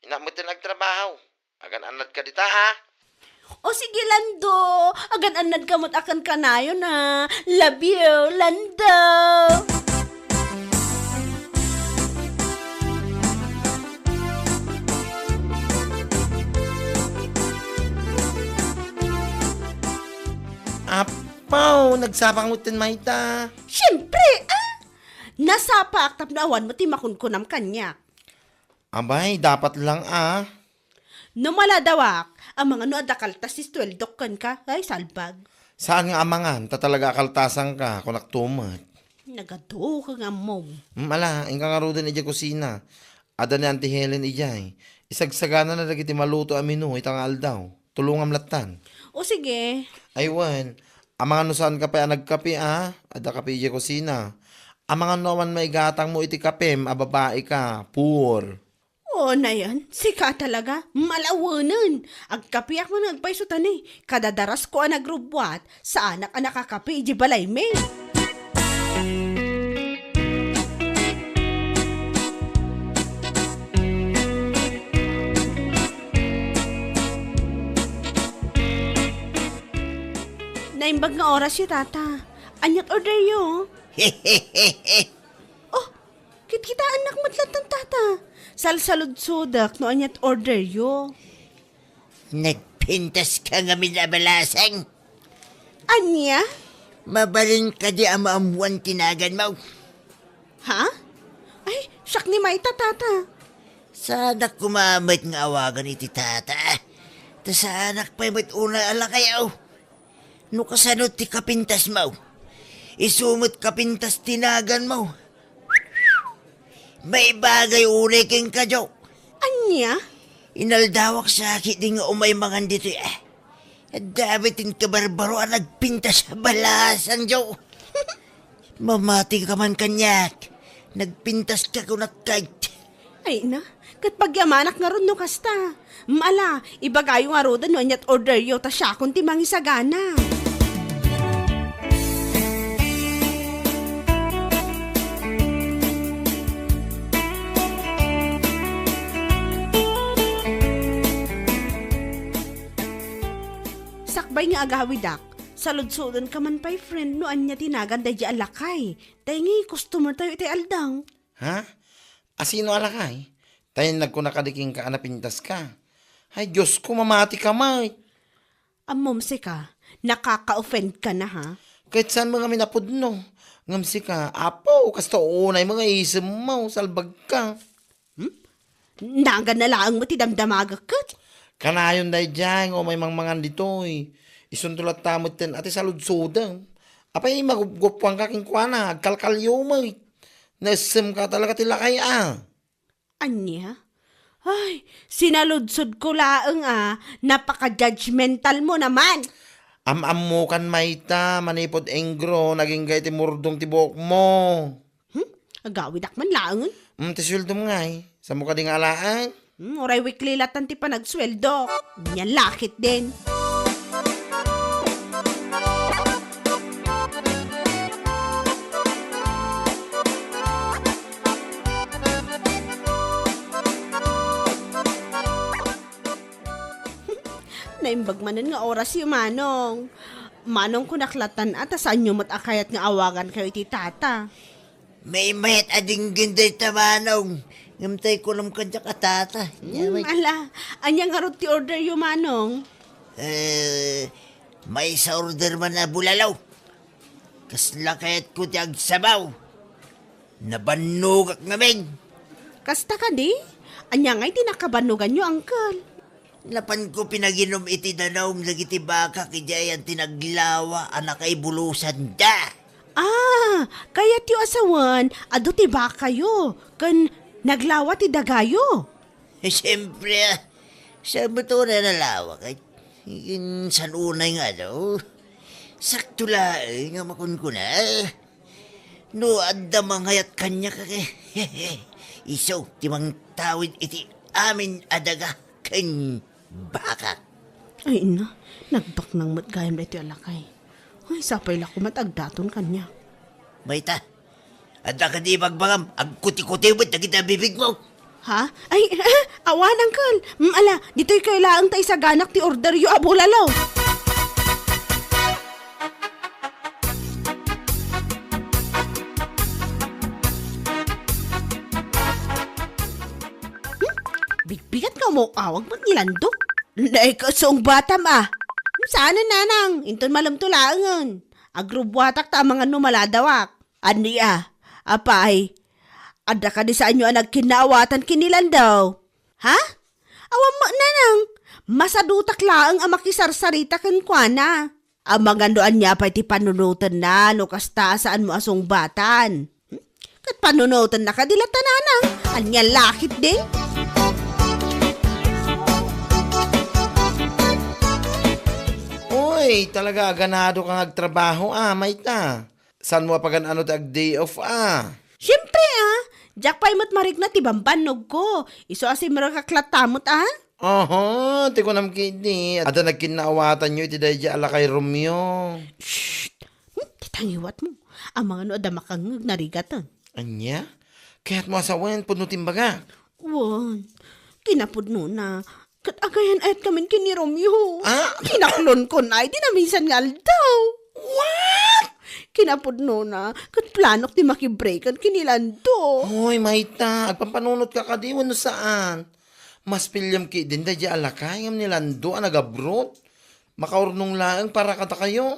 Innak metten agtrabaho. Agan-annadka dita, a? O sige, Lando. Agan-annadka met a ken kanayon a. Love you, Lando. Apo, nagsapaka metten, Mayta. Siempre, a? Nasapak tapno awan met ti makunkunam kaniak. Abay, dapat lang a. No maladawak, amangan no adda kaltas ti sueldok kenka, ay salbag. Saan nga amangan, ta talaga a kaltasanka, kunakto met. Nagadu ken ammom. Mm, ala, inka ngaruden idiay kusina. Adda ni Auntie Helen idiay. Isagsaganana dagiti maluto a menu ita nga aldaw. Tulongam lattan. O sige. Ay wen, amangan no saanka pay a nagkape a. Adda kape idiay kusina. Amangan no awan maigatangmo iti kapem a babaika. Poor. O, nayon, sika talaga, malawenen. Agkapeak man nga agpayso ta ni, kadadarasko a nagrubbuat, saanak a nakakape idiay balaymi. Naimbag nga orasyo, Tata. Aniat orderyo? Oh, kitkitaennak met lattan, Tata. Salsaludsodak no aniat orderyo. Nagpintaska ngamin a balasang? Ania? Mabalin kadi a maammuan ti naganmo? Ha? Ay, siak ni mayta, Tata. Saanak koma met nga awagan iti Tata. Ta saanak pay met unay a lakayaw. No kasano ti kapintasmo, isu met kapintas ti naganmo. Maibagay unay kenka, Joe. Ania? Inaldawak sa ketdi nga umay mangan ditoy, a. Adda met ti kabarbaro a nagpintas a balasang, Joe. Mamatika man kaniak. Nagpintaska kunak kayt. Ay na, ket pagyamanak ngarud no kasta. Mala, ibagayo ngaruden no aniat orderyo ta siakon ti mangisagana. Sakbay nga agawidak, saludsodenka man pay, friend, no ania ti nagan daydi a lakay. Daydi customer tayo iti aldaw. Ha? Asino a lakay? Tay nagkuna kadi kenka a napintaska. Ay, Diosko, mamatika met. Ammom sika, nakaka-offendka na, ha? Ket saanmo ngamin a pudno? Ngem sika, Apo, kasta unaymo nga isemmo, salbagka. Hmm? Naganna laeng met ti damdamagek ket. Kanayon daydiay nga umay mangmangan ditoy. Isunto latta metten a ti saludsodem. Apay, magupgupuanka kenkuana, agkalkalyo met. Naessemka talaga ti lakay a. Ania? Ay, sinaludsodko laeng a, napaka-judgmentalmo naman. Am-ammokan mayta, manipud engro, nagingga iti murdong ti buokmo. Hmm? Agawidak man laengen? Hmm, ti sueldom ngay. Saanmo kadi nga alaen? Hmm, uray weekly latan ti panagsueldok. Ania la ketdin. Naimbag manen nga orasyo, Manong. Manong, kunak latan a ta saanyo met a kayat nga awagankayo iti tata. Maymayat a dinggin dayta, Manong. Ngem tay kunam kaniak a tata. Hmm, ala, ania ngarud ti orderyo, Manong? Eh, maysa order man a bulalo. Kasla kayatko ti agsabaw. Nabannogak ngamin. Kasta kadi? Ania ngay ti nakabannoganyo, Uncle? Napanko pinaginum iti danum dagiti bakak idiay ayan ti naglawa a nakaibulosan da. Ah, kayatyo a sawen, adu ti bakayo, ken naglawa ti dagayo. Eh, siyempre, ah. Saan mo to na nalawa? Kay, insan unay nga, ano? Sakto laeng nga makunkuna. No, adda mangayat kaniak, kay, isu ti mangtawid iti amin a daga ken bakak. Ay, ina, nagbaknang met gayam daytoy a lakay. Ay, sapay la koma ta agdaton kaniak. Mayta, adda kadi ibagbagam, agkuti-kuti met dagiti bibigmo. Ha? Ay, awan, Uncle. Mm, ala, ditoy kayo laeng ta isaganak ti orderyo a bulalo. Hmm? Bigbigat nga umaw-awag met ni Lando. Nay, kasungbatam, ah. Saan, nanang? Inton malem to laengen. Agrubbuatak ta amangan no maladawak. Ania, apay, adda kadi saanyo a nagkinnaawatan ken ni Lando? Ha? Awan met, nanang, masadutak laeng a makisarsarita kenkuana. Amangan no ania pay ti panunotenna no kasta a saanmo a sungbatan. Hmm? Ket panunotenna kadi latta, nanang? Ania la ketdi? Uy, talaga a ganado ka nga agtrabaho, ah, mayta. Saanmo a pagan-ano ti ag-day off, ah? Siempre, ah. Diak pay met marikna ti bambannogko. Isu a simrekak latta met, ah. Oho, ti kunam ketdi, adda nagkinnaawatanyo iti daydiay a lakay Romeo. Shh! Hmm, ti tangiwatmo. Amangan no adda makangngeg, narigaten. Ania? Kayatmo a sawen, pudno ti imbagak? Wen, kinapudnona, ket agayan-ayatkamin ken ni Romeo. Ah? Kinaklonko na, ay di naminsan nga aldaw. What? Kinapudnona, ket planok ti makibreakan ken ni Lando. Hoy, mayta, agpampanunotka kadi wenno saan? Mas piliam ketdin daydiay a lakay ngem ni Lando a nag-abroad. Makaurnong laeng para kadakayo.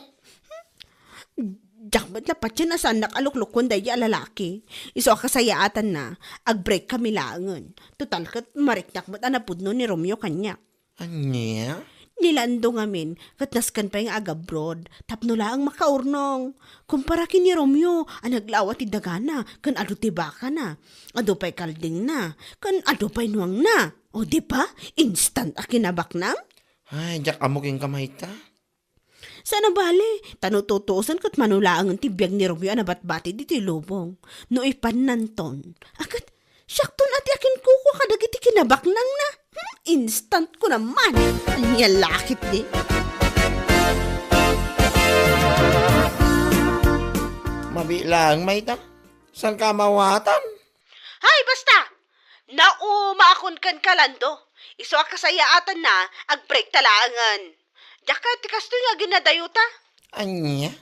Diak met la patien a saannak a luklukoen daydiay a lalaki. Isu a kasayaatanna, agbreak kami laengen. Total ket mariknak met a napudno ni Romeo kaniak. Ania? Ni Lando ngamin, ket nasken pay nga agabroad, tapno laeng makaurnong. Kumpara ken ni Romeo a naglawa ti dagana, ken adu ti bakana, adu pay kaldingna, ken adu pay nuangna. O, di ba? Instant a kinabaknang? Ay, diak ammo kenka mayta. Saan a bale, ta no tutuosen ket mano laengen ti biag ni Romeo a nabatbati ditoy lubong. No ipannanton, a ket siakton a ti akinkukua kadagiti kinabaknangna. Hmm, instant ko naman. Ania la ketdi? Mabiit laeng mayta. Saanka a maawatan? Hay, basta! Naumaakon kenka, Lando. Isu a kasayaatanna, agbreak ta laengen. Diak kayat ti kastoy nga aginadayota. Ania?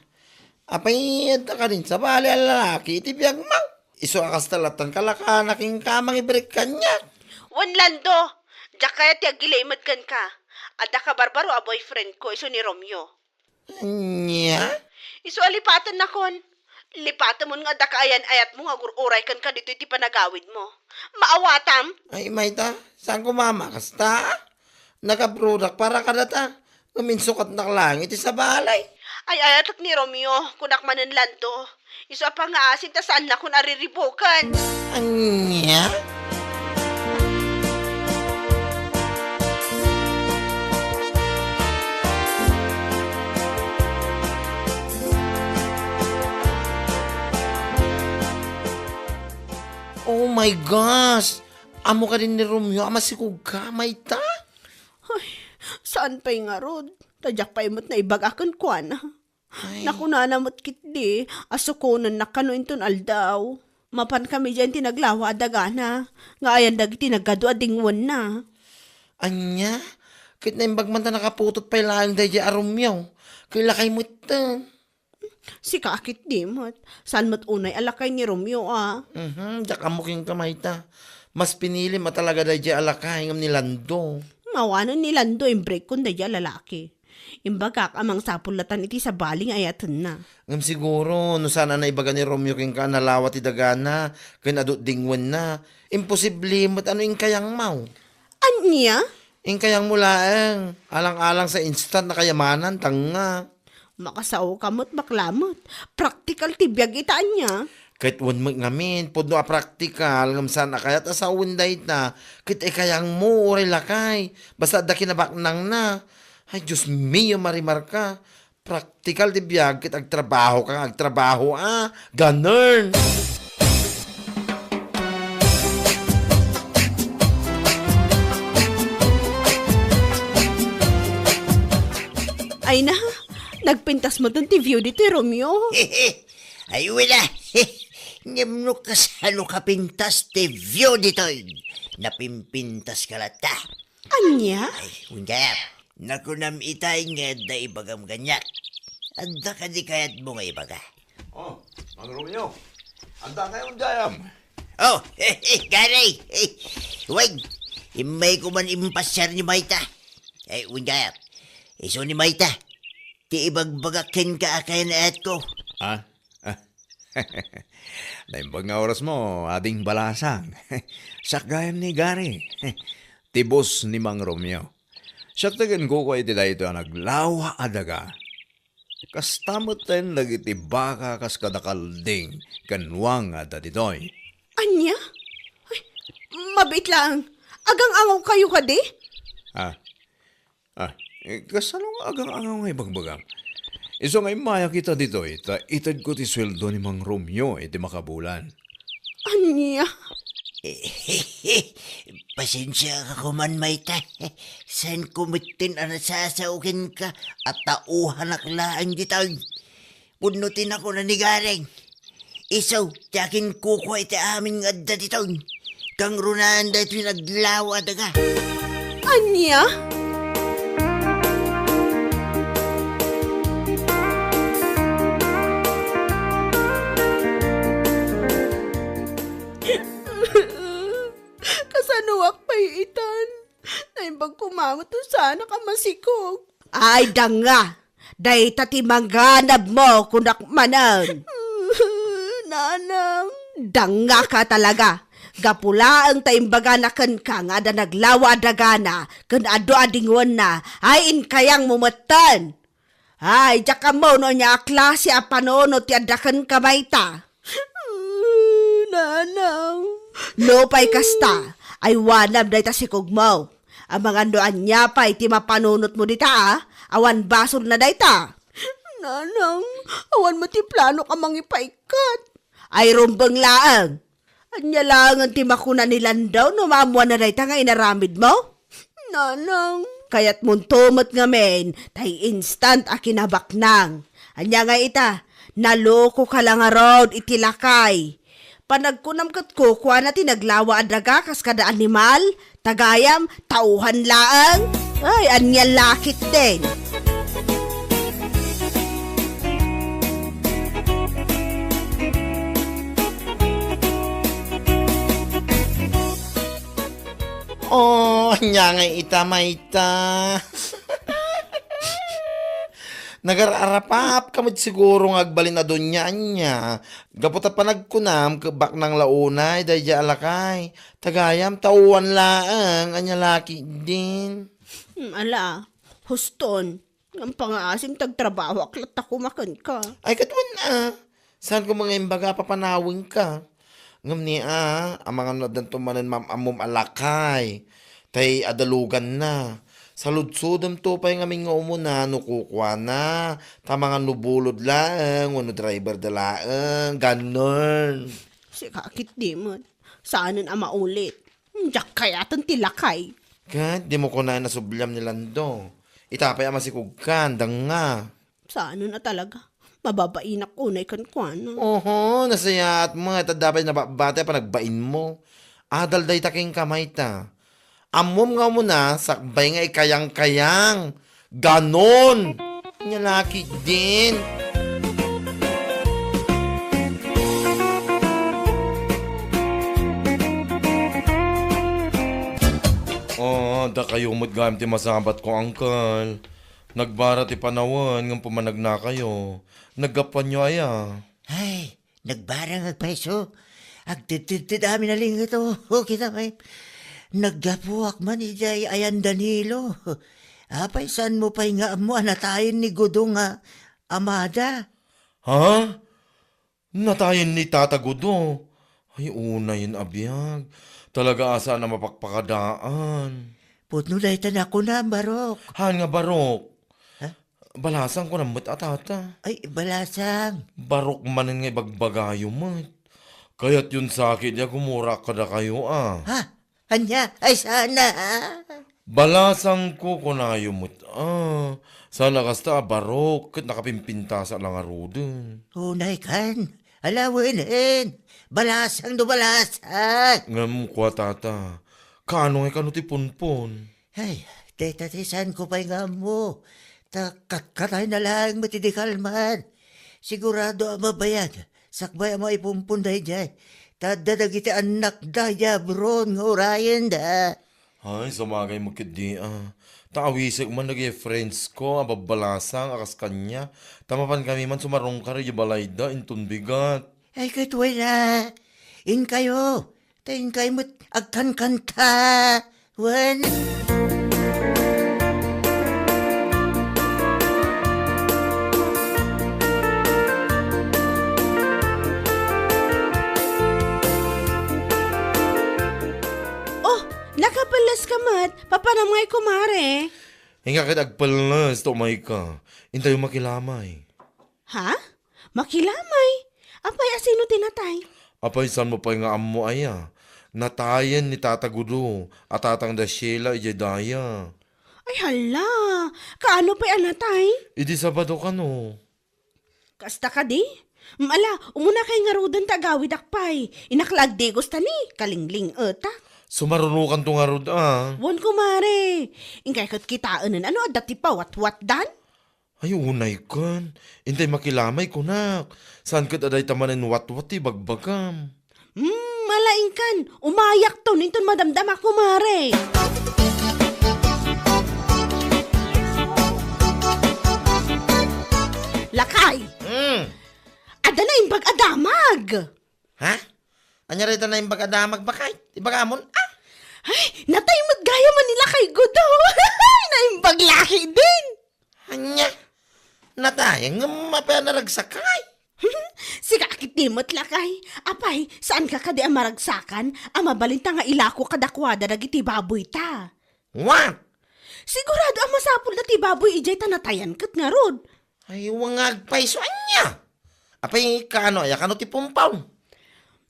Apay, adda kadin sabali a lalaki iti biagmo? Isu a kasta lattan kalakana kenka a mangibreak kaniak. Wen, Lando, diak kayat ti agilimed kenka. Adda kabarbaro a boyfriend ko isu ni Romeo. Ania? Isu a lipatennakon. Lipatemon nga adda kaayan-ayatmo nga agur-uray kenka ditoy ti panagawidmo. Maawatam? Ay, mayta, saanko a makasta? Nagabroadak para kadata. Ngem insukatnak laeng iti sabali. Ay-ayatek ni Romeo, kunak manen Lando. Isu a pangngaasim ta saannakon a riribuken. Ania? My gosh! Ammo kadi ni Romeo a masikogka, mayta? Ay, saan pay ngarud? Ta diak pay met naibaga kenkuana. Ay. Nakunana met ketdi a sukonennak kano inton aldaw. Mapan kami diay ti naglawa a dagana, nga ayan dagiti nagadu a dingwenna. Ania? Ket naimbag man ta nakaputot pay laeng daydiay a Romeo. Ket lakay metten. Sika a ketdi met. Saan met unay a lakay ni Romeo a? Mhm, diak ammo kenka mayta. Mas pinilim a talaga daydiay a lakay ngem ni Lando. Awanen ni Lando imbrekkon daydiay a lalaki. Imbagak a mangsapul latan iti sabali nga ayatenna. Ngem siguro, no saan a naibaga ni Romeo kenka a nalawa ti dagana ken adu ti dingwenna, imposible met a no inkayangmo. Ania? Inkayangmo laeng, alang-alang sa instant a kayamanan, danga. Makasaoka met, bakla met. Praktikal ti biag ita, ania? Ket wen met ngamin, pudno a praktikal, ngem saan a kayat a sawen dayta. Ket ikayangmo, uray lakay. Basta adda kinabaknangna. Ay, Dios mio, Maria Marca. Praktikal ti biag ket agtrabaho ka nga agtrabaho, a. Ganun. Ay na, nagpintas metten ti view ditoy, Romeo. Ay, wala. Ngem no kasano kapintas ti view ditoy, napimpintas ka latta. Ania? Ay, wen gayam. Nakunam itay nga adda ibagam kaniak. Adda kadi kayatmo nga ibaga? Oh, Mang Romeo. Adda kayo gayam? Oh, Gary. Wen, immayko man impasiar ni Mayta. Ay, wen gayam. Isu ni Mayta. Ti ibagbagak kenka a kayan-ayatko. Ah? Ah. Naimbag nga orasmo, Ading Balasang. Siak gayam ni Gary. Ti boss ni Mang Romeo. Siak ti kinkukua iti daytoy a naglawa a daga. Kasta metten dagiti baka kas kada kalding ken wang a adda ditoy. Ania? Ay, mabiit laeng. Agang-angawkayo kadi? Ah. Ah, eh, kasano nga agang-angaw nga ibagbagam? Isu nga immayak ita ditoy, ta itedko ti sueldo ni Mang Romeo iti makabulan. Ania? Pasensiaka koman, Mayta. Saanko metten a nasasao kenka a tauhanak laeng ditoy. Pudno ti nakuna ni Gareng. Isu ti akinkukua iti amin nga adda ditoy. Kangrunaan daytoy naglawa a daga. Ania? Kasanoak pay itan? Naimbag koma met no saanak a masikog. Ay, danga! Dayta ti manganabmo, kunak manen. Nanang. Dangngaka talaga. Gapu laeng ta imbagana kenka nga adda naglawa a dagana ken adu a dingwenna, ay inkayangmo metten. Ay, diak ammo no ania a klase a panunot ti adda kenka mayta. Nanang. No pay kasta, aywanam dayta sikogmo. Amangan no ania pay ti mapanunotmo dita, a? Awan basolna dayta. Nanang, awan met ti planok a mangipaikkat. Ay rumbeng laeng. Ania laengen ti makuna ni Lando no maammuanna dayta nga inaramidmo? Nanang. Kayatmonto met ngamin, tay instant a kinabaknang. Ania nga ita, nalokoka la ngarud iti lakay. Panagkunam ket kukuana ti naglawa a daga kas kada animal, tagayam, tauhan laeng. Ay, ania lakit din. Oh, ania nga ita mayta? Nagar-arapapka met siguro nga agbalin a dunia, ania? Gapu ta panagkunam, kebbaknang la unay daydiay a lakay. Tagayam, tauhan laeng, ania lakit din. Hmm, ala, huston. Ngem pangaasim ta agtrabahoak latta koma kenka. Ay, ket wen a. Saan ko nga imbaga a papanawenka? Ngem ni a, amangan no addanto manen maam-ammom a lakay. Tay adaluganna. Saludsodemto pay ngamin nga umuna no kukuana. Ta amangan no bulod laeng, wenno driver da laeng. Ganun. Sika ketdi met. Saanen a maulit. Hmm, diak kayaten ti lakay. Ket dimo kunaen a subliam ni Lando. Ita pay a masikogkan, danga. Saanen a talaga. Mababainak unay kenkuana. Oho, nasayaat met, adda pay nababati a panagbainmo. Adal dayta kenka mayta. Ammom nga umuna, sakbay nga ikayang-kayang. Ganon! Nya lakay din. Oh, dakayo met gayam ti masabatko, uncle. Nagbara ti panawen ngem pumanagnakayo. Naggapuanyo aya? Ay, nagbarang agpayso. Agtedtedted amin a linget, o, kita pay. Naggapuak man idiay ayan Danilo. Apay, saanmo pay nga ammo a natayen ni Gudo nga amada? Ha? Natayen ni Tata Gudo? Ay, unayen a biag. Talaga a saan a mapakpakadaan. Pudno dayta nakunam, Barok. Haan nga Barok? Ha? Balasang kunam met a tata. Ay, Balasang. Barok manen nga ibagbagayo met. Kayatyon sakit a gumurak kadakayo, a. Ha? Ania? Ay, saan a? Balasangko kunayo met, a. Saan a kasta a Barok ket nakapimpintas la ngaruden. Unay kan. Alawenen. Balasang no balasang. Ngem kua, tata, kaano ngay kano ti punpon? Ay, dayta ti saanko pay nga ammo. Ta katkatayna laeng met idi kalman. Sigurado a mabayag. Sakbay a maipumpon daydiay. Ta adda dagiti annakda idiay abroad nga urayenda. Ay, sumagay met ketdi, a. Ta awisek man dagiti friendsko a babbalasang a kas kaniak. Ta mapankami man sumarungkar idiay balayda inton bigat. Ay, ket wen a. Inkayo. Ta inkay met agkankanta. Wen. Oh, nakapelles ka met. Papanam ngay, kumare? Inka ket agpelles ta umayka. Intayo makilamay. Ha? Makilamay? Apay, a sino ti natay? Apay, saanmo pay nga ammo aya? Natayen ni Tata Gudo a tatang da Sheila idiay daya. Ay, hala! Kaano pay a natay? Idi Sabado kano. Kasta kadi? Mm, ala, umuna kay ngaruden ta agawidak pay. Innak la agdigos ta ni, kalingling-etak. Sumarunokanto ngarud, a. Wen, kumare. Inkay ket kitaenen no adda ti pawatwatdan? Ay, unay ken. Intay makilamay, kunak. Saan ket a dayta manen watwat ti ibagbagam? Hmm, ala inkan. Umayakton inton madamdama, kumare. Lakay! Hmm. Adda naimbag a damag! Ha? Ania dayta naimbag a damag, baket? Ibagamon, a? Ay, natay met gayam ni Lakay Gudo. Naimbag lakay din. Ania? Natay, ngem apay a naragsakay? Sika ketdi met, lakay. Apay, saanka kadi a maragsakan a mabalinta nga ilako kadakuada dagiti baboyta? What? Sigurado a masapulda ti baboy idiay ta natayan ket ngarud. Ay, wen nga agpayso, ania? Apay, kaano aya kano ti pumpaw?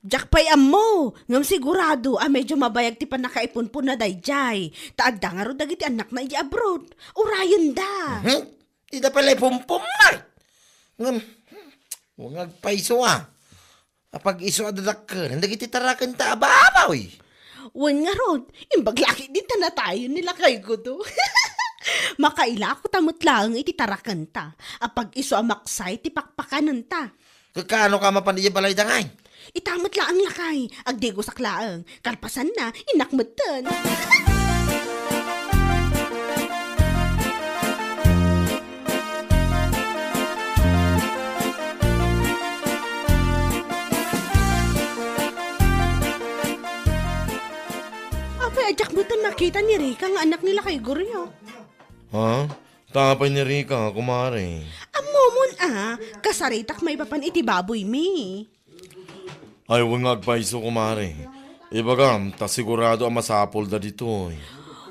Diak pay ammo, ngem sigurado a medio mabayag ti pannakaipunponna daydiay, ta adda ngarud dagiti annakna idiay abroad. Urayenda. Mhm. Dida pay la ipumpom, ay. Ngem, wen nga agpayso, a. Apag-isu a dadakkel dagiti tarakenta a baboy. Wen ngarud, imbag lakay din ta natayen ni Lakay Gudo. Makailako ta met laeng iti tarakenta. Apag-isu a maksay ti pakpakanenta. Kakano ka mapan idiay balayda ngay? Ita met laeng, lakay, agdigosak laeng. Kalpasanna, innak metten. Apay, a diak metten makita ni Rica nga annak ni Lakay Gudo? Ha? Ta apay ni Rica, kumare? Ammomon a, kasaritak maipapan iti baboymi. Ay, wen nga agpayso, kumare. Ibagam, ta sigurado a masapulda ditoy.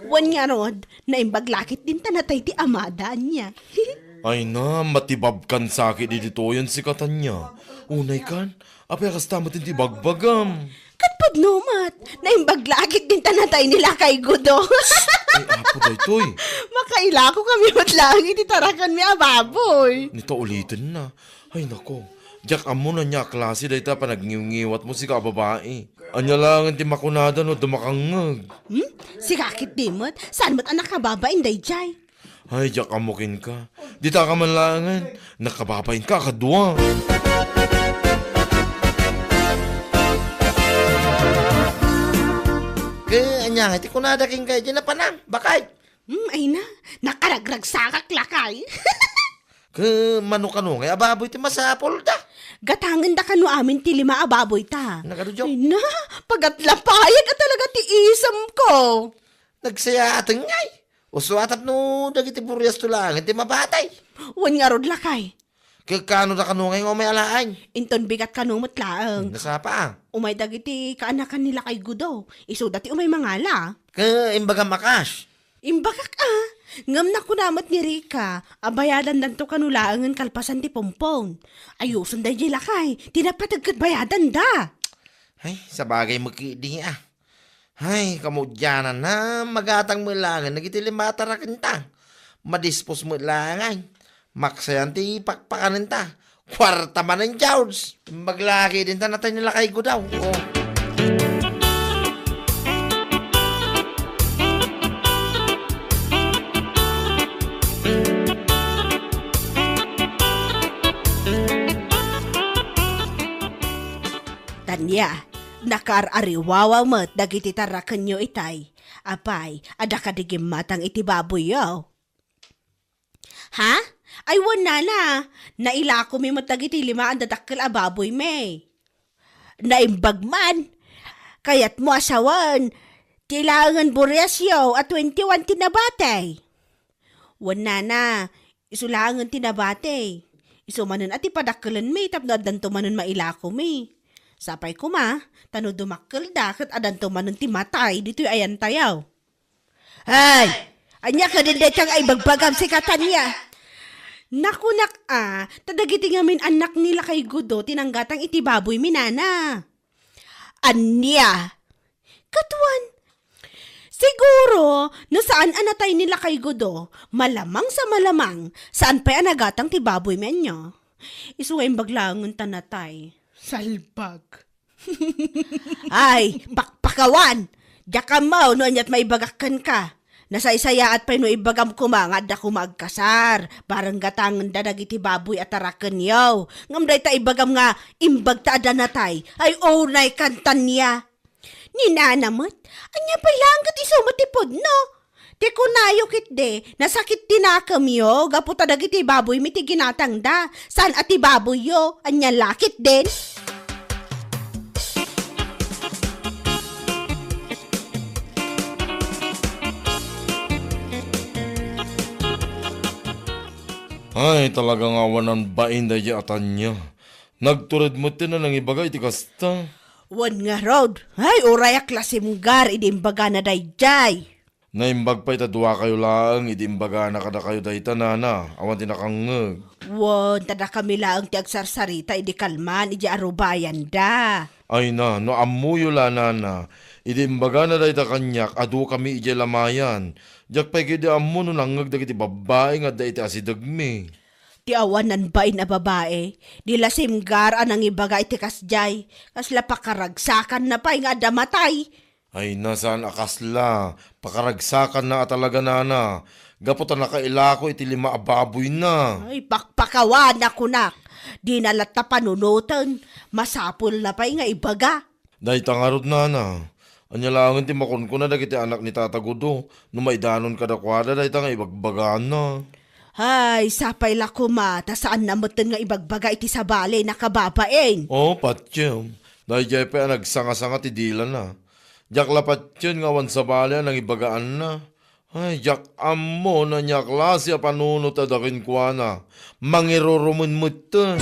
Wen ngarud, naimbag lakay din ta natay ti amada, ania. Ay na, matibabkan sakit ditoyen sika, ania. Unay kan, apay a kasta met ti bagbagam? Ket pudno met, naimbag la ketdin ta natay ni Lakay Gudo. Ay, apo daytoy. Makailako kami met laeng iti tarakenmi a baboy. Ni ta ulitenna. Ay, nako. Diak ammo no ania a klase dayta a panagniwngiwatmo, sika a babai. Ania laengen ti makunada no adda makangngeg? Hmm? Sika ketdi met, saan met a nakababain daydiay? Ay, diak ammo kenka. Dita ka man laengen. Nakababainka a kadua. Ket ania ngay ti kunada kenka idiay napanak, baket? Hmm, ay na. Nakaragragsakak, Lakay. Ket mano kano ngay a baboy ti masapulda? Gatangenda kano amin ti lima a baboyta. Nagadu, Diak? Ay na, pagatlapayag a talaga ti isemko. Nagsayaaten ngay. Usto a tapno dagiti buriasto laengen ti mabatay. Wen ngarud, Lakay. Ket kano da kano ngay nga umay alaen? Inton bigat kano met laeng. Nasapa a? Umay dagiti kaanakan ni Lakay Gudo. Isuda ti umay mangala. Ket imbagam a kas? Imbagak a. Ngem nakuna met ni Rica a bayadandanto kano laengen kalpasan ti pompon. Ayusen daydiay, Lakay. Ti napateg ket bayadanda. Ay, sabagay met ketdi a. Ay, kamudiananna, magatang met laengen dagiti lima a tarakenta. Madispos met laengen. Maksayan ti pakpakanenta. Kuarta manen, George. Imbag la ketdin ta natay ni Lakay Gudo. Oh. Tania, nakaar-ariwawa met dagiti tarakenyo itay. Apay, adda kadi gimmatang iti baboyyo? Ha? Ay, wen, nana. Nailakomi met dagiti lima a dadakkel a baboymi. Naimbag man. Kayatmo a sawen ti laengen buriasyo a twenty-one ti nabati? Wen, nana. Isu laengen ti nabati. Isu manen a ti padakkelenmi tapno addanto manen mailakomi. Sapay koma, ta no dumakkelda ket addanto manen ti matay ditoy ayantayo. Ay! Ania kadin dayta nga ibagbagam, sika, Tania? Nakunak a, ta dagiti ngamin annak ni Lakay Gudo ti nanggatang iti baboymi, nana. Ania? Ket wen, siguro, no saan a natay ni Lakay Gudo, malamang sa malamang, saan pay a nagatang ti baboymi, ania? Isu nga imbag laengen ta natay. Salbag. Ay, pakpakawan! Diak ammo no aniat maibagak kenka. Nasaysayaat pay no ibagam koma nga adda koma agkasar, bareng gatangenda dagiti baboy a tarakenyo. Ngem dayta ibagam nga imbag ta adda natay, ay unay kan, Tania. Ni nana met, ania pay laeng ket isu met ti pudno? Ti kunayo ketdi, nasakit ti nakemyo gapu ta dagiti baboymi ti ginatangda, saan a ti baboyyo, ania la ketdin? Ay, talaga nga awan a bain daydiay a Tania. Nagtured met ti nanangibaga iti kasta. Wen ngarud, ay, uray a klasimgar idi imbagana daydiay. Naimbag pay ta duakayo laeng idi imbagana kadakayo dayta, nana, awan ti nakangngeg. Wen, ta dakami laeng ti agsarsarita idi kalman idiay arubayanda. Ay na, no ammoyo la, nana, idi imbagana dayta kaniak, adukami idiay lamayan. Diak pay ketdi ammo no nangngeg dagiti babbai nga adda iti asidegmi. Ti awan a bain a babai, di la simgar a nangibaga iti kasdiay, kasla pakaragsakanna pay nga adda matay. Ay, na, saan a kasla, pakaragsakanna a talaga, nana, gapu ta nakailako iti lima a baboyna. Ay, pakpakawan a kunak, dina latta panunoten, masapulna pay nga ibaga. Dayta ngarud, nana, ania laengen ti makunkuna dagiti anak ni Tata Gudo no maidanon kadakuada dayta nga ibagbagana? Ay, sapay la koma ta saanna metten nga ibagbaga iti sabali, nakababain. Oh, patiem. Daydiay pay a nagsangasanga ti dilana. Diak la patien nga awan sabali a nangibagaanna. Ay, diak ammo no ania a klase a panunot adda kenkuana. Mangirurumen metten.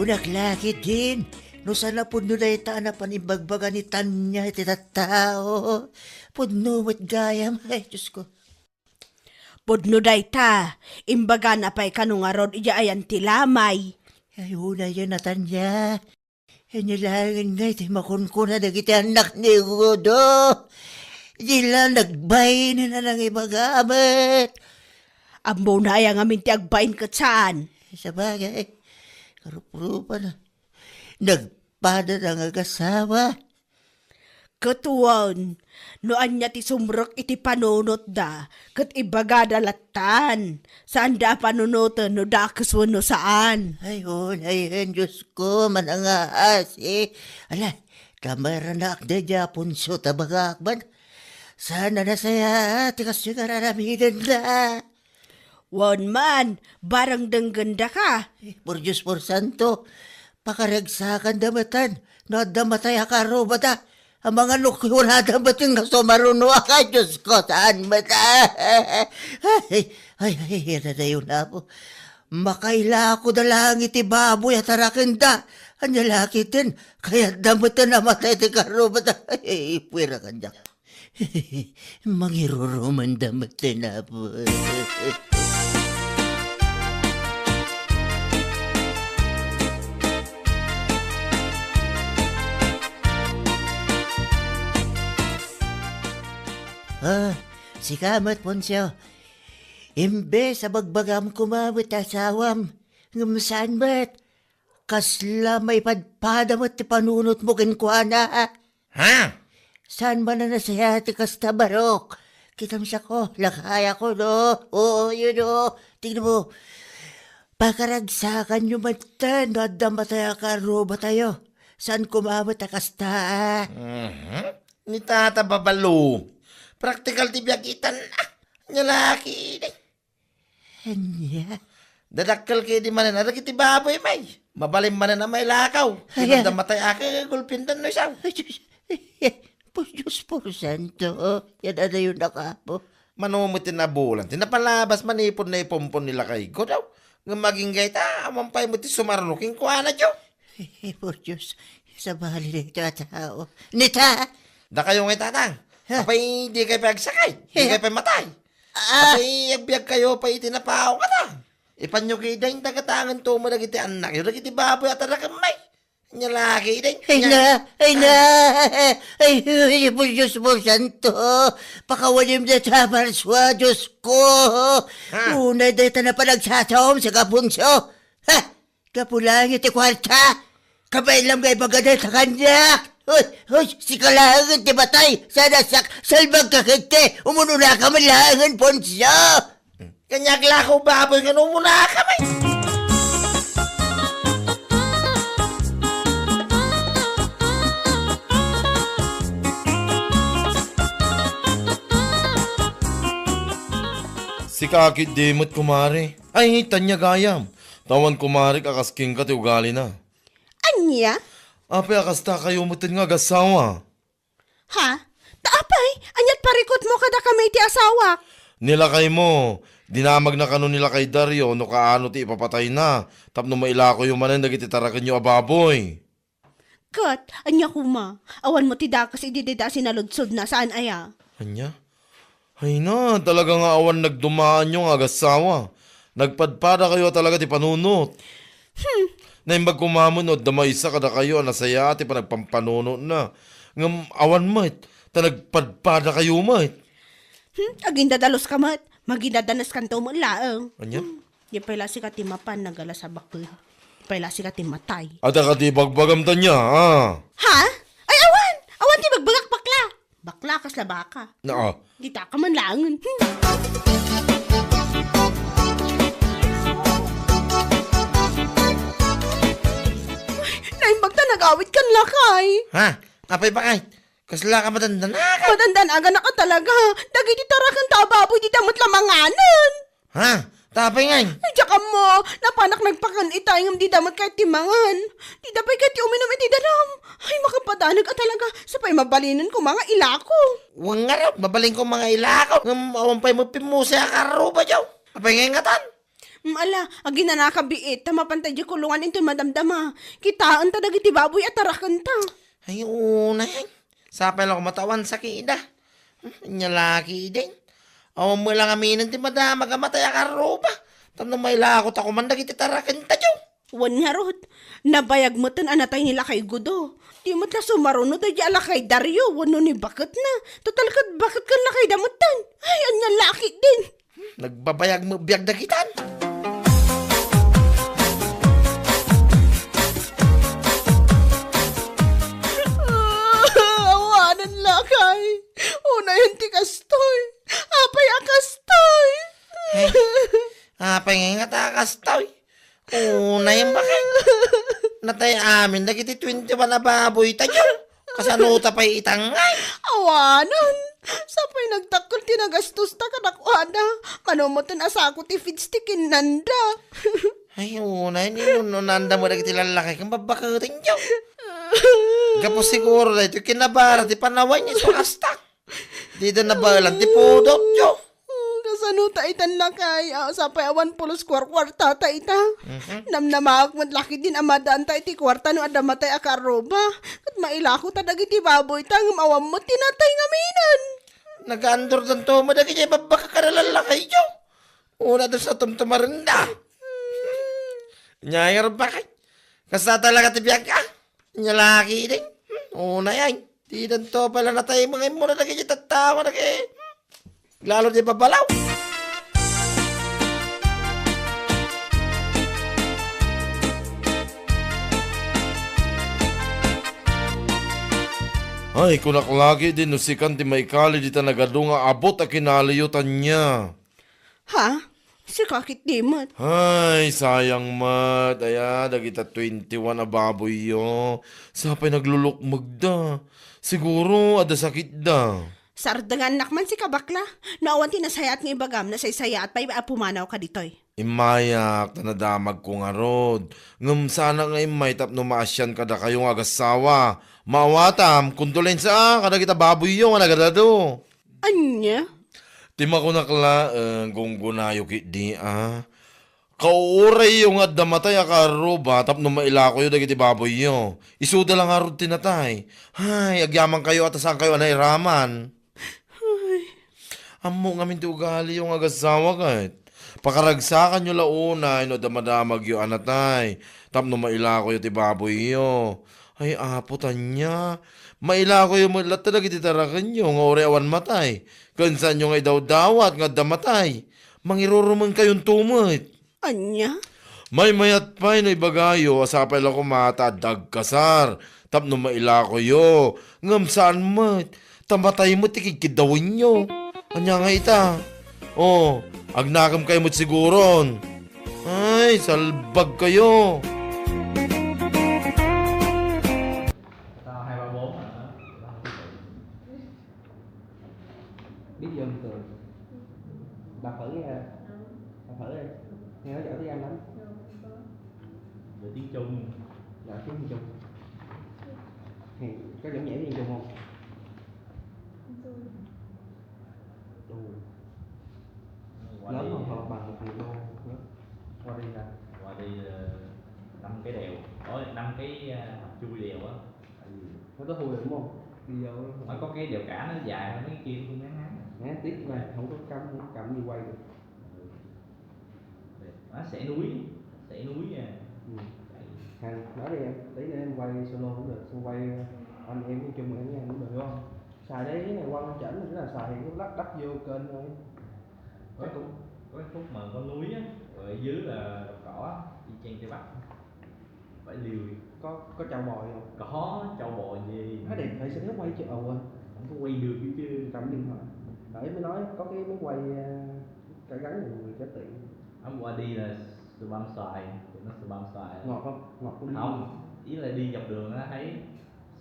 Kunak la ketdin, Saan a pudno dayta a napan imbagbaga ni Tania iti tattao? Pudno met gayam, ay, Diosko. Pudno dayta, imbagana pay kano ngarud idiay ayan ti lamay. Ay, unay yan, Tania. Ania laengen ngay ti makunkuna dagiti annak ni Godo? Di la nagbain a nangibaga met. Ammona aya ngamin ti agbain ket saan? Sabagay, karuprupana. Nagpada nga agasawa. Ket wen, no ania ti sumrek iti panunotda, ket ibagada lattan. Saanda a panunoten no dakes wenno saan. Ay, unay, Diosko, manangaasi. Ala, kamaranak daydiay Aponso ta bagak man. Saan a nasayaat ti kastoy nga ar-aramidenda. Wen man, barang denggenda ka. Eh, por Dios, por santo, pakaragsakanda metten no adda matay a karrubada. Amangan no kunada metten nga sumarunoak, ay, Diosko, saan met. Ay, ay, ay, adadayon, Apo. Makailakoda laeng iti baboy a tarakenda. Ania la ketdin, kayatda metten a matay ti karrubada. Ay, puera kaniak. Mangirurumanda met ti napol. Ah, sika met, Poncio. Imbes a bagbagam koma met ti asawam, ngem saan met. Kasla maipadpada met ti panunotmo kenkuana. Ha? Saan man a nasayaat ti kasta, Barok? Kitam siak, lakayko, no? Oo, yun, no? Tingnan mo, pakaragsakanyo metten no adda matay a karrubatayo. Saan koma met a kasta? Mhm. Ni Tata Babalo. Praktikal ti biag itan. Ah, nia la ketdi. Ania? Dadakkel ketdi manen a dagiti baboy, may. Mabalin manen a mailakaw. Ay, ay. Kinadda matay a kagulpindan no isaw. Ay, Diyos. Ay, ay, por Diyos, por santo. Yan adayon a kapo. Mano met ti nabulan ti napalabas manipud naipumpon ni lakayko daw. Ngem agingga ita, awan pay met ti sumaruno kenkuana, Diyo. Ay, por Diyos. Sabali na ito a tao. Nita! Dakayo nga itatang. Ha? Apay, di kayo pay agsakit? Di kayo pay matay? Ah. Apay, agbiag kayo pay iti napaw kata. Ipanyo kay dain dagatangan to mo dagiti annak yo, dagiti baboy a tarakem may. Nya lagi, dain. Ay na, ay na. Ay, ay, por Dios, por santo. Pakawalim da ta parsua, Dios ko. Ha? Unay da ta na panagsasaom sa kapunso. Ha? Kapulangi ti kuarta. Kabay lang nga ibagada ta kaniak. Hoy, hoy, sika laengen ti matay. Sana siak, salbag ka kente. Umununa ka man laengen, Poncio. Kaniak la ko baboy nga umuna ka man. Sika akit di met, kumare. Ay, tanya gayam. Tawan kumarik a kas kenka ti ugalina. Ania? Apay a kasta kayo metten nga agassawa? Ha? Ta apay? Aniat parikutmo kadakami iti asawak? Ni lakaymo, dinamagna kano ni lakay Dario no kaano ti ipapatayna tapno mailakoyo manen dagiti tarakenyo a baboy. Ket, ania koma? Awan mo ti dakes idi dayta a sinaludsodna, saan aya? Ania? Ay na, talaga nga awan nagdumaanyo nga agassawa. Nagpadpadakayo a talaga ti panunot. Hmm. Naimbag koma met no adda maysa kadakayo a nasayaat ti panagpampanunotna. Ngem awan met, ta nagpadpadakayo met. Hmm, agindadalos ka met. Magindadanas kanto met laeng. Ania? Hmm. Di pay la sika ti mapan nagalas a bakel. Di pay la sika ti matay. Adda kadi ibagbagam tanya, ah. Ha? Ay, awan! Awan ti ibagbagak, bakla! Bakla, kasla baka. Naa. Di ta ka man laengen. Hmm. Ay, naimbag ta nagawid kan lakay. Ha? Apay bakay? Kasla ka madandanaka? Madandanagana ka talaga. Dagiti tarakenta a baboy, dida met la manganen. Ha? Ta apay ngay? Ay, diak ammo. Napanak nagpakan itay ngem dida met kayat ti mangan. Dida pay kayat ti uminum iti danum. Ay, makapadanag a talaga. Sapay mabalinen koma nga ilako. Wen ngarud, mabalin koma nga ilako. Ngem awan pay met pimmuse a karruba, Diyo. Apay ngay ngatan? Mm, ala, aginanaka biit, ta mapanta idiay kulungan inton madamdama. Kitaenta dagiti baboy a tarakenta. Ay, unay. Sapay la koma ta awan sakida. Hmm, ania la ketdin. Awan met la ngamin ti madamag a matay a karruba. Tapno mailako ta koma dagiti tarakenta, Diyo. Wen ngarud, nabayag metten a natay ni Lakay Gudo. Di met la sumaruno daydi a Lakay Dario wenno ni baketna. Total ket baket ken lakayda metten. Ay, ania la ketdin. Nagbabayag met biag dagitan. Ah, awanen, Lakay. Unayen ti kastoy. Apay a kastoy? Ay, apay ngay ngata a kastoy? Unayen, Bakay. Natay amin dagiti twenty-one a baboyta, Diyo. Kasano ta pay ita ngay? Awanen. Sapay nagdakkel ti nagastosta kadakuada. Mano metten a sako ti feeds ti kinnanda. Ay, unay, ni no, no, nanda mo dagiti lallaki ken babbaketen, Diyo. Gapu siguro daytoy kinabara ti panawan ni Sulastak. Dida nabaelan ti pudot, Diyo. Hmm, kasano ta itan, Lakay? Ah, sapay awan pulos kuarkuarta ta ita. Mhm. Namnamaak met la ketdin a madaanta iti kuarta no adda matay a karruba. Ket mailako ta dagiti baboyta ngem awan met ti natay ngaminen. Nagaandurdanto met dagiti babbakek a lallaki, Diyo. Una, da sa tumtumarenda. Nya, ay, Bakay. Kasta talaga ti biag, ah. Nya laki din. Hmm, unay, ay. Didanto pay la natay mga imuna dagiti tattao dagiti. Lalo di babalaw. Ay, kunak laki din no sikan ti maikali dita nagadu nga abot a kinaliyo tanya. Ha? Sika ketdi met. Ay, sayang met. Aya, dagita twenty-one a baboyyo. Sapay naglulukmegda. Siguro, adda sakitda. Sardengannak man sika, bakla. No awan ti nasayaat nga ibagam, nasaysayaat pay a pumanawka ditoy. Immayak, ta nadamagko ngarud. Ngem saanak nga immay tapno maasian kadakayo nga agassawa. Maawatam, kondolensia kadagita baboyyo nga nagadadu. Ania? Ti makunak laeng, gunggonayo ketdi a. Kauurayyo nga adda matay a kaarruba tapno mailakoyo dagiti baboyyo. Isuda la ngarud ti natay. Hay, agyamankayo a ta saankayo a nairaman. Hay. Ammo ngamin ti ugaliyo nga agassawa ket. Pakaragsakanyo la unay no adda madamagyo a natay tapno mailakoyo ti baboyyo. Ay, Apo, tanya. Mailakoyo met latta dagiti tarakenyo nga uray awan matay. Ken saanyo nga idawdawat nga adda matay. Mangirurumenkayon met. Ania? Maymayat pay no ibagayo a sapay la koma ta adda agkasar tapno mailakoyo. Ngem saan met. Ta matay met ti kidkiddawenyo. Ania nga ita? Oh, agnakemkayo met siguron. Ay, salbagkayo. Biết vô bình thường. Bà Phượng nha. Bà Phượng ơi. Nghe nói giỏi tiếng Anh lắm. Giỏi tiếng Trung. Giỏi tiếng Trung. Thì có giỏi nhảy tiếng Trung không? Đù. Qua đi. Lớn hơn hoặc bằng một triệu đô nữa. Qua đi hả? Qua đi, ờ, năm cái đèo. Ủa, năm cái, à, chui đèo á. Nó có hù được đúng không? Đi vô. Nó có cái đèo cả nó dài hơn mấy cái kia, nó ngắn ngắn. Né tiếp này, không có cắm, không có cắm gì quay được. Nó sẽ núi, sẽ núi nha. Ừ. Hàng nói đi em, tí nữa em quay solo cũng được, xong quay anh em nói chung là anh em cũng được đúng không? Xài đây cái này quăng chỉnh rồi đó, xài thì cứ lắp đắp vô kênh thôi. Có, chắc cũng có cái khúc mà có núi á, rồi ở dưới là đồng cỏ á, y chang Tây Bắc. Bãi Liêu. Có, có châu bò gì không? Có châu bò gì? Nói điện thoại sao nó quay chứ, ờ, quên. Không có quay được chứ. Cầm điện thoại. Tại mới nói có cái máy quay, ờ, cái gắn người cho tiện. Hôm qua đi là sờ băm xoài, tụi nó sờ băm xoài. Ngọt không? Ngọt không? Không, ý là đi dọc đường á thấy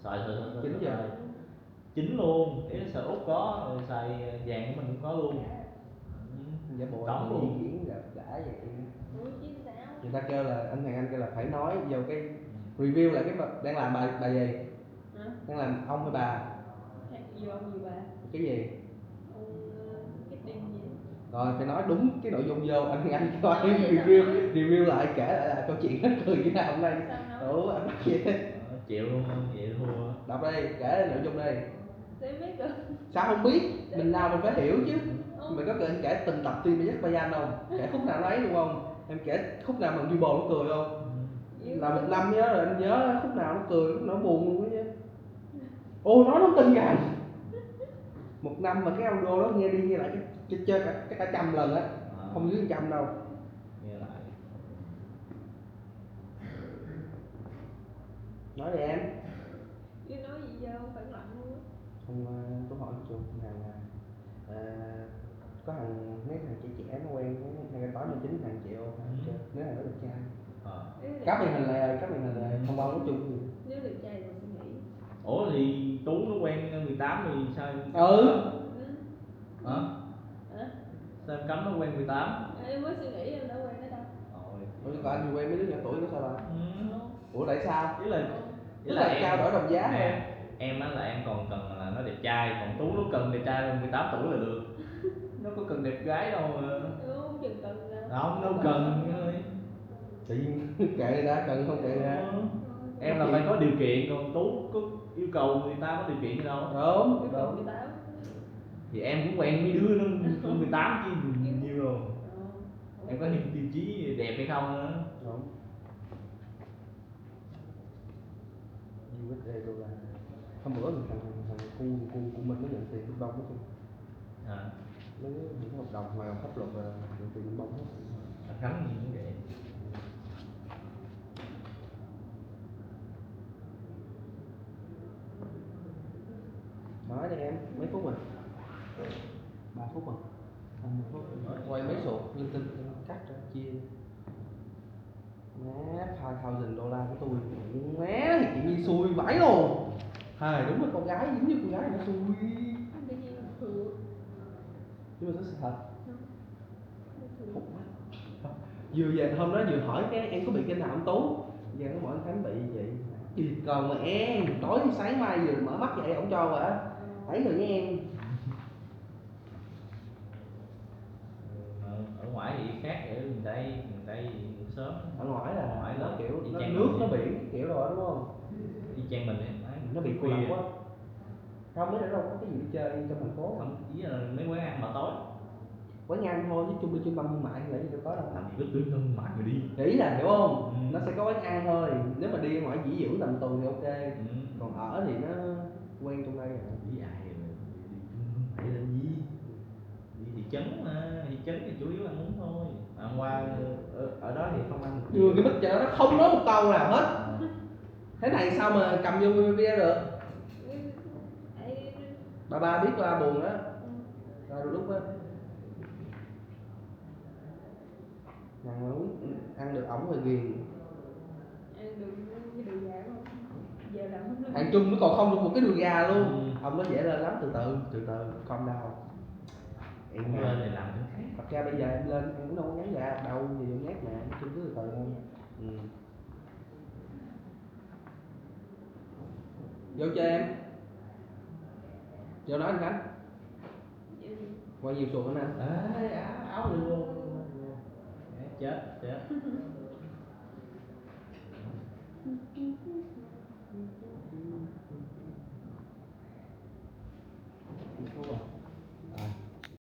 xoài, xoài, xoài, xoài, Chín xoài, giờ. Xoài. Chín luôn, ý là xoài Úc có, rồi xoài vàng của mình cũng có luôn. Giả bộ Cống luôn. Diễn đã, đã vậy. Người ta kêu là, anh Hoàng Anh kêu là phải nói vô cái, ừ, review lại cái mà đang làm bài, bài gì? Hả? Đang làm ông hay bà? Hả? Vô ông gì bà? Cái gì? Ông, ờ, cái đinh gì? Rồi, phải nói đúng cái nội dung vô, anh, anh coi review, review lại, kể lại là câu chuyện nó cười như thế nào hôm nay. Sao nó? Ủa, anh nói gì? Ờ, chịu luôn, chịu thua. Đọc đây, kể nội dung đây. Để biết được. Sao không biết? Mình làm mình phải hiểu chứ. Không. Mày có cần kể từng tập team mày dắt Bayern không? Kể khúc nào nó ấy luôn không? Em kể khúc nào mà Duy Bồ nó cười không? Là một năm nhớ là em nhớ khúc nào nó cười, khúc nào nó buồn luôn á chứ. Ô, nói nó tin rằng một năm mà cái audio đó nghe đi nghe lại chắc, chắc chơi cả, chắc cả trăm lần á. Ờ, Không dưới trăm đâu. Nghe lại. Nói đi em. Chứ nói gì giờ không phản loạn luôn á. Không, ờ, tôi hỏi một chút, thằng, ờ, có thằng, mấy thằng trẻ trẻ nó quen với hai cái tám mươi chín thằng chịu không? Ừ. Nếu thằng đó đẹp trai. Ờ. Ý là Cắp màn hình lại, cắp màn hình lại, Ừ. không bao nói chung gì. Nếu đẹp trai rồi suy nghĩ. Ủa thì Tú nó quen mười tám thì sao? Ừ. Ừ. Hả? Hả? Sao cấm nó quen mười tám? Em mới suy nghĩ em đã quen nó đâu. Ôi. Ủa, còn anh quen mấy đứa nhỏ tuổi nó sao là? Ừ. Không. Ủa, tại sao? Ý là Không. ý Tức là là em trao đổi đồng giá nè, hả? Em á là em còn cần là nó đẹp trai, còn Tú nó cần đẹp trai mười tám tuổi là được. Nó có cần đẹp gái đâu mà. Không chừng cần là Không, nó cần thôi. Tự nhiên kệ người ta, cần không kệ người ta. Ừ. Em là phải có điều kiện, còn Tú có yêu cầu người ta có điều kiện gì đâu. Đúng, Yêu cầu đúng. mười tám. Thì em cũng quen mấy đứa nó mười tám chứ nhiều rồi. Ờ. Em có những tiêu chí đẹp hay không nữa. Đúng. U S A đô la. Hôm bữa mình thằng, thằng cu, cu, cu Minh nó nhận tiền Minh Bông đó chứ. À, Mấy đứa những hợp đồng mà pháp luật là nhận tiền Minh Bông hết. Anh Khánh gì cũng vậy. Nói đi em, mấy phút rồi? Ba phút rồi. Tầm mười phút. Quay mấy số linh tinh, cắt ra chia. Má, five thousand đô la của tôi. Má, thì chị Nhi xui vãi luôn. Hài, đúng là con gái, giống như con gái nó xui. Tự nhiên thử. Nhưng mà nó sự thật. Thử. Khủng quá. Vừa về hôm đó vừa hỏi cái em có bị kênh nào không Tú? Giờ nó bảo anh Khánh bị vậy. Đi còn mà em, tối sáng mai vừa mở mắt dậy ổng cho rồi á. Ấy rồi với em. Ở, ở ngoài thì khác, ở miền Tây, miền Tây thì ngủ sớm. Ở ngoài là Ở ngoài nó là kiểu y nó chang nước mình nó vậy. Biển kiểu rồi đúng không? Y chang mình vậy. Nó bị cô Khuya. lập quá. Không biết ở đâu có cái gì đi chơi trong thành phố. Không, ý là mấy quán ăn mà tối. Quán ăn thôi chứ chung đi trung tâm thương mại thì là gì đâu có đâu. Làm gì có tuyến thương mại mà đi. Thì ý là hiểu không? Ừ. Nó sẽ có quán ăn thôi. Nếu mà đi ngoài nghỉ dưỡng tầm tuần thì ok. Ừ. Còn ở thì nó quen trong đây rồi. Đi ai mà đi, đi trung tâm thương mại làm gì? Đi thị trấn mà, thị trấn thì chủ yếu ăn uống thôi. Mà ăn qua ở, ở đó thì không ăn được Vừa nhiều. Cái bích chợ nó không nói một câu nào hết. Ờ. Thế này sao mà cầm vô video được? Ấy, Ba ba biết ba buồn á. ừ. Ba đôi lúc á. Thằng uống ăn được ổng rồi ghiền. Ăn được cái đùi gà không? Giờ làm không Thằng Trung nó còn không được một cái đùi gà luôn. Ừ. Ông nói dễ lên lắm, từ từ, từ từ, calm down. Em Không mà lên thì làm cái khác. Thật ra bây giờ em lên em cũng đâu có ngắn gà đâu, giờ em nhát mà, nói chung cứ từ từ thôi. Ừ. Vô cho em. Vô nói anh Khánh. Qua nhiều sổ anh. Ê, áo, áo luôn. Chết, chết.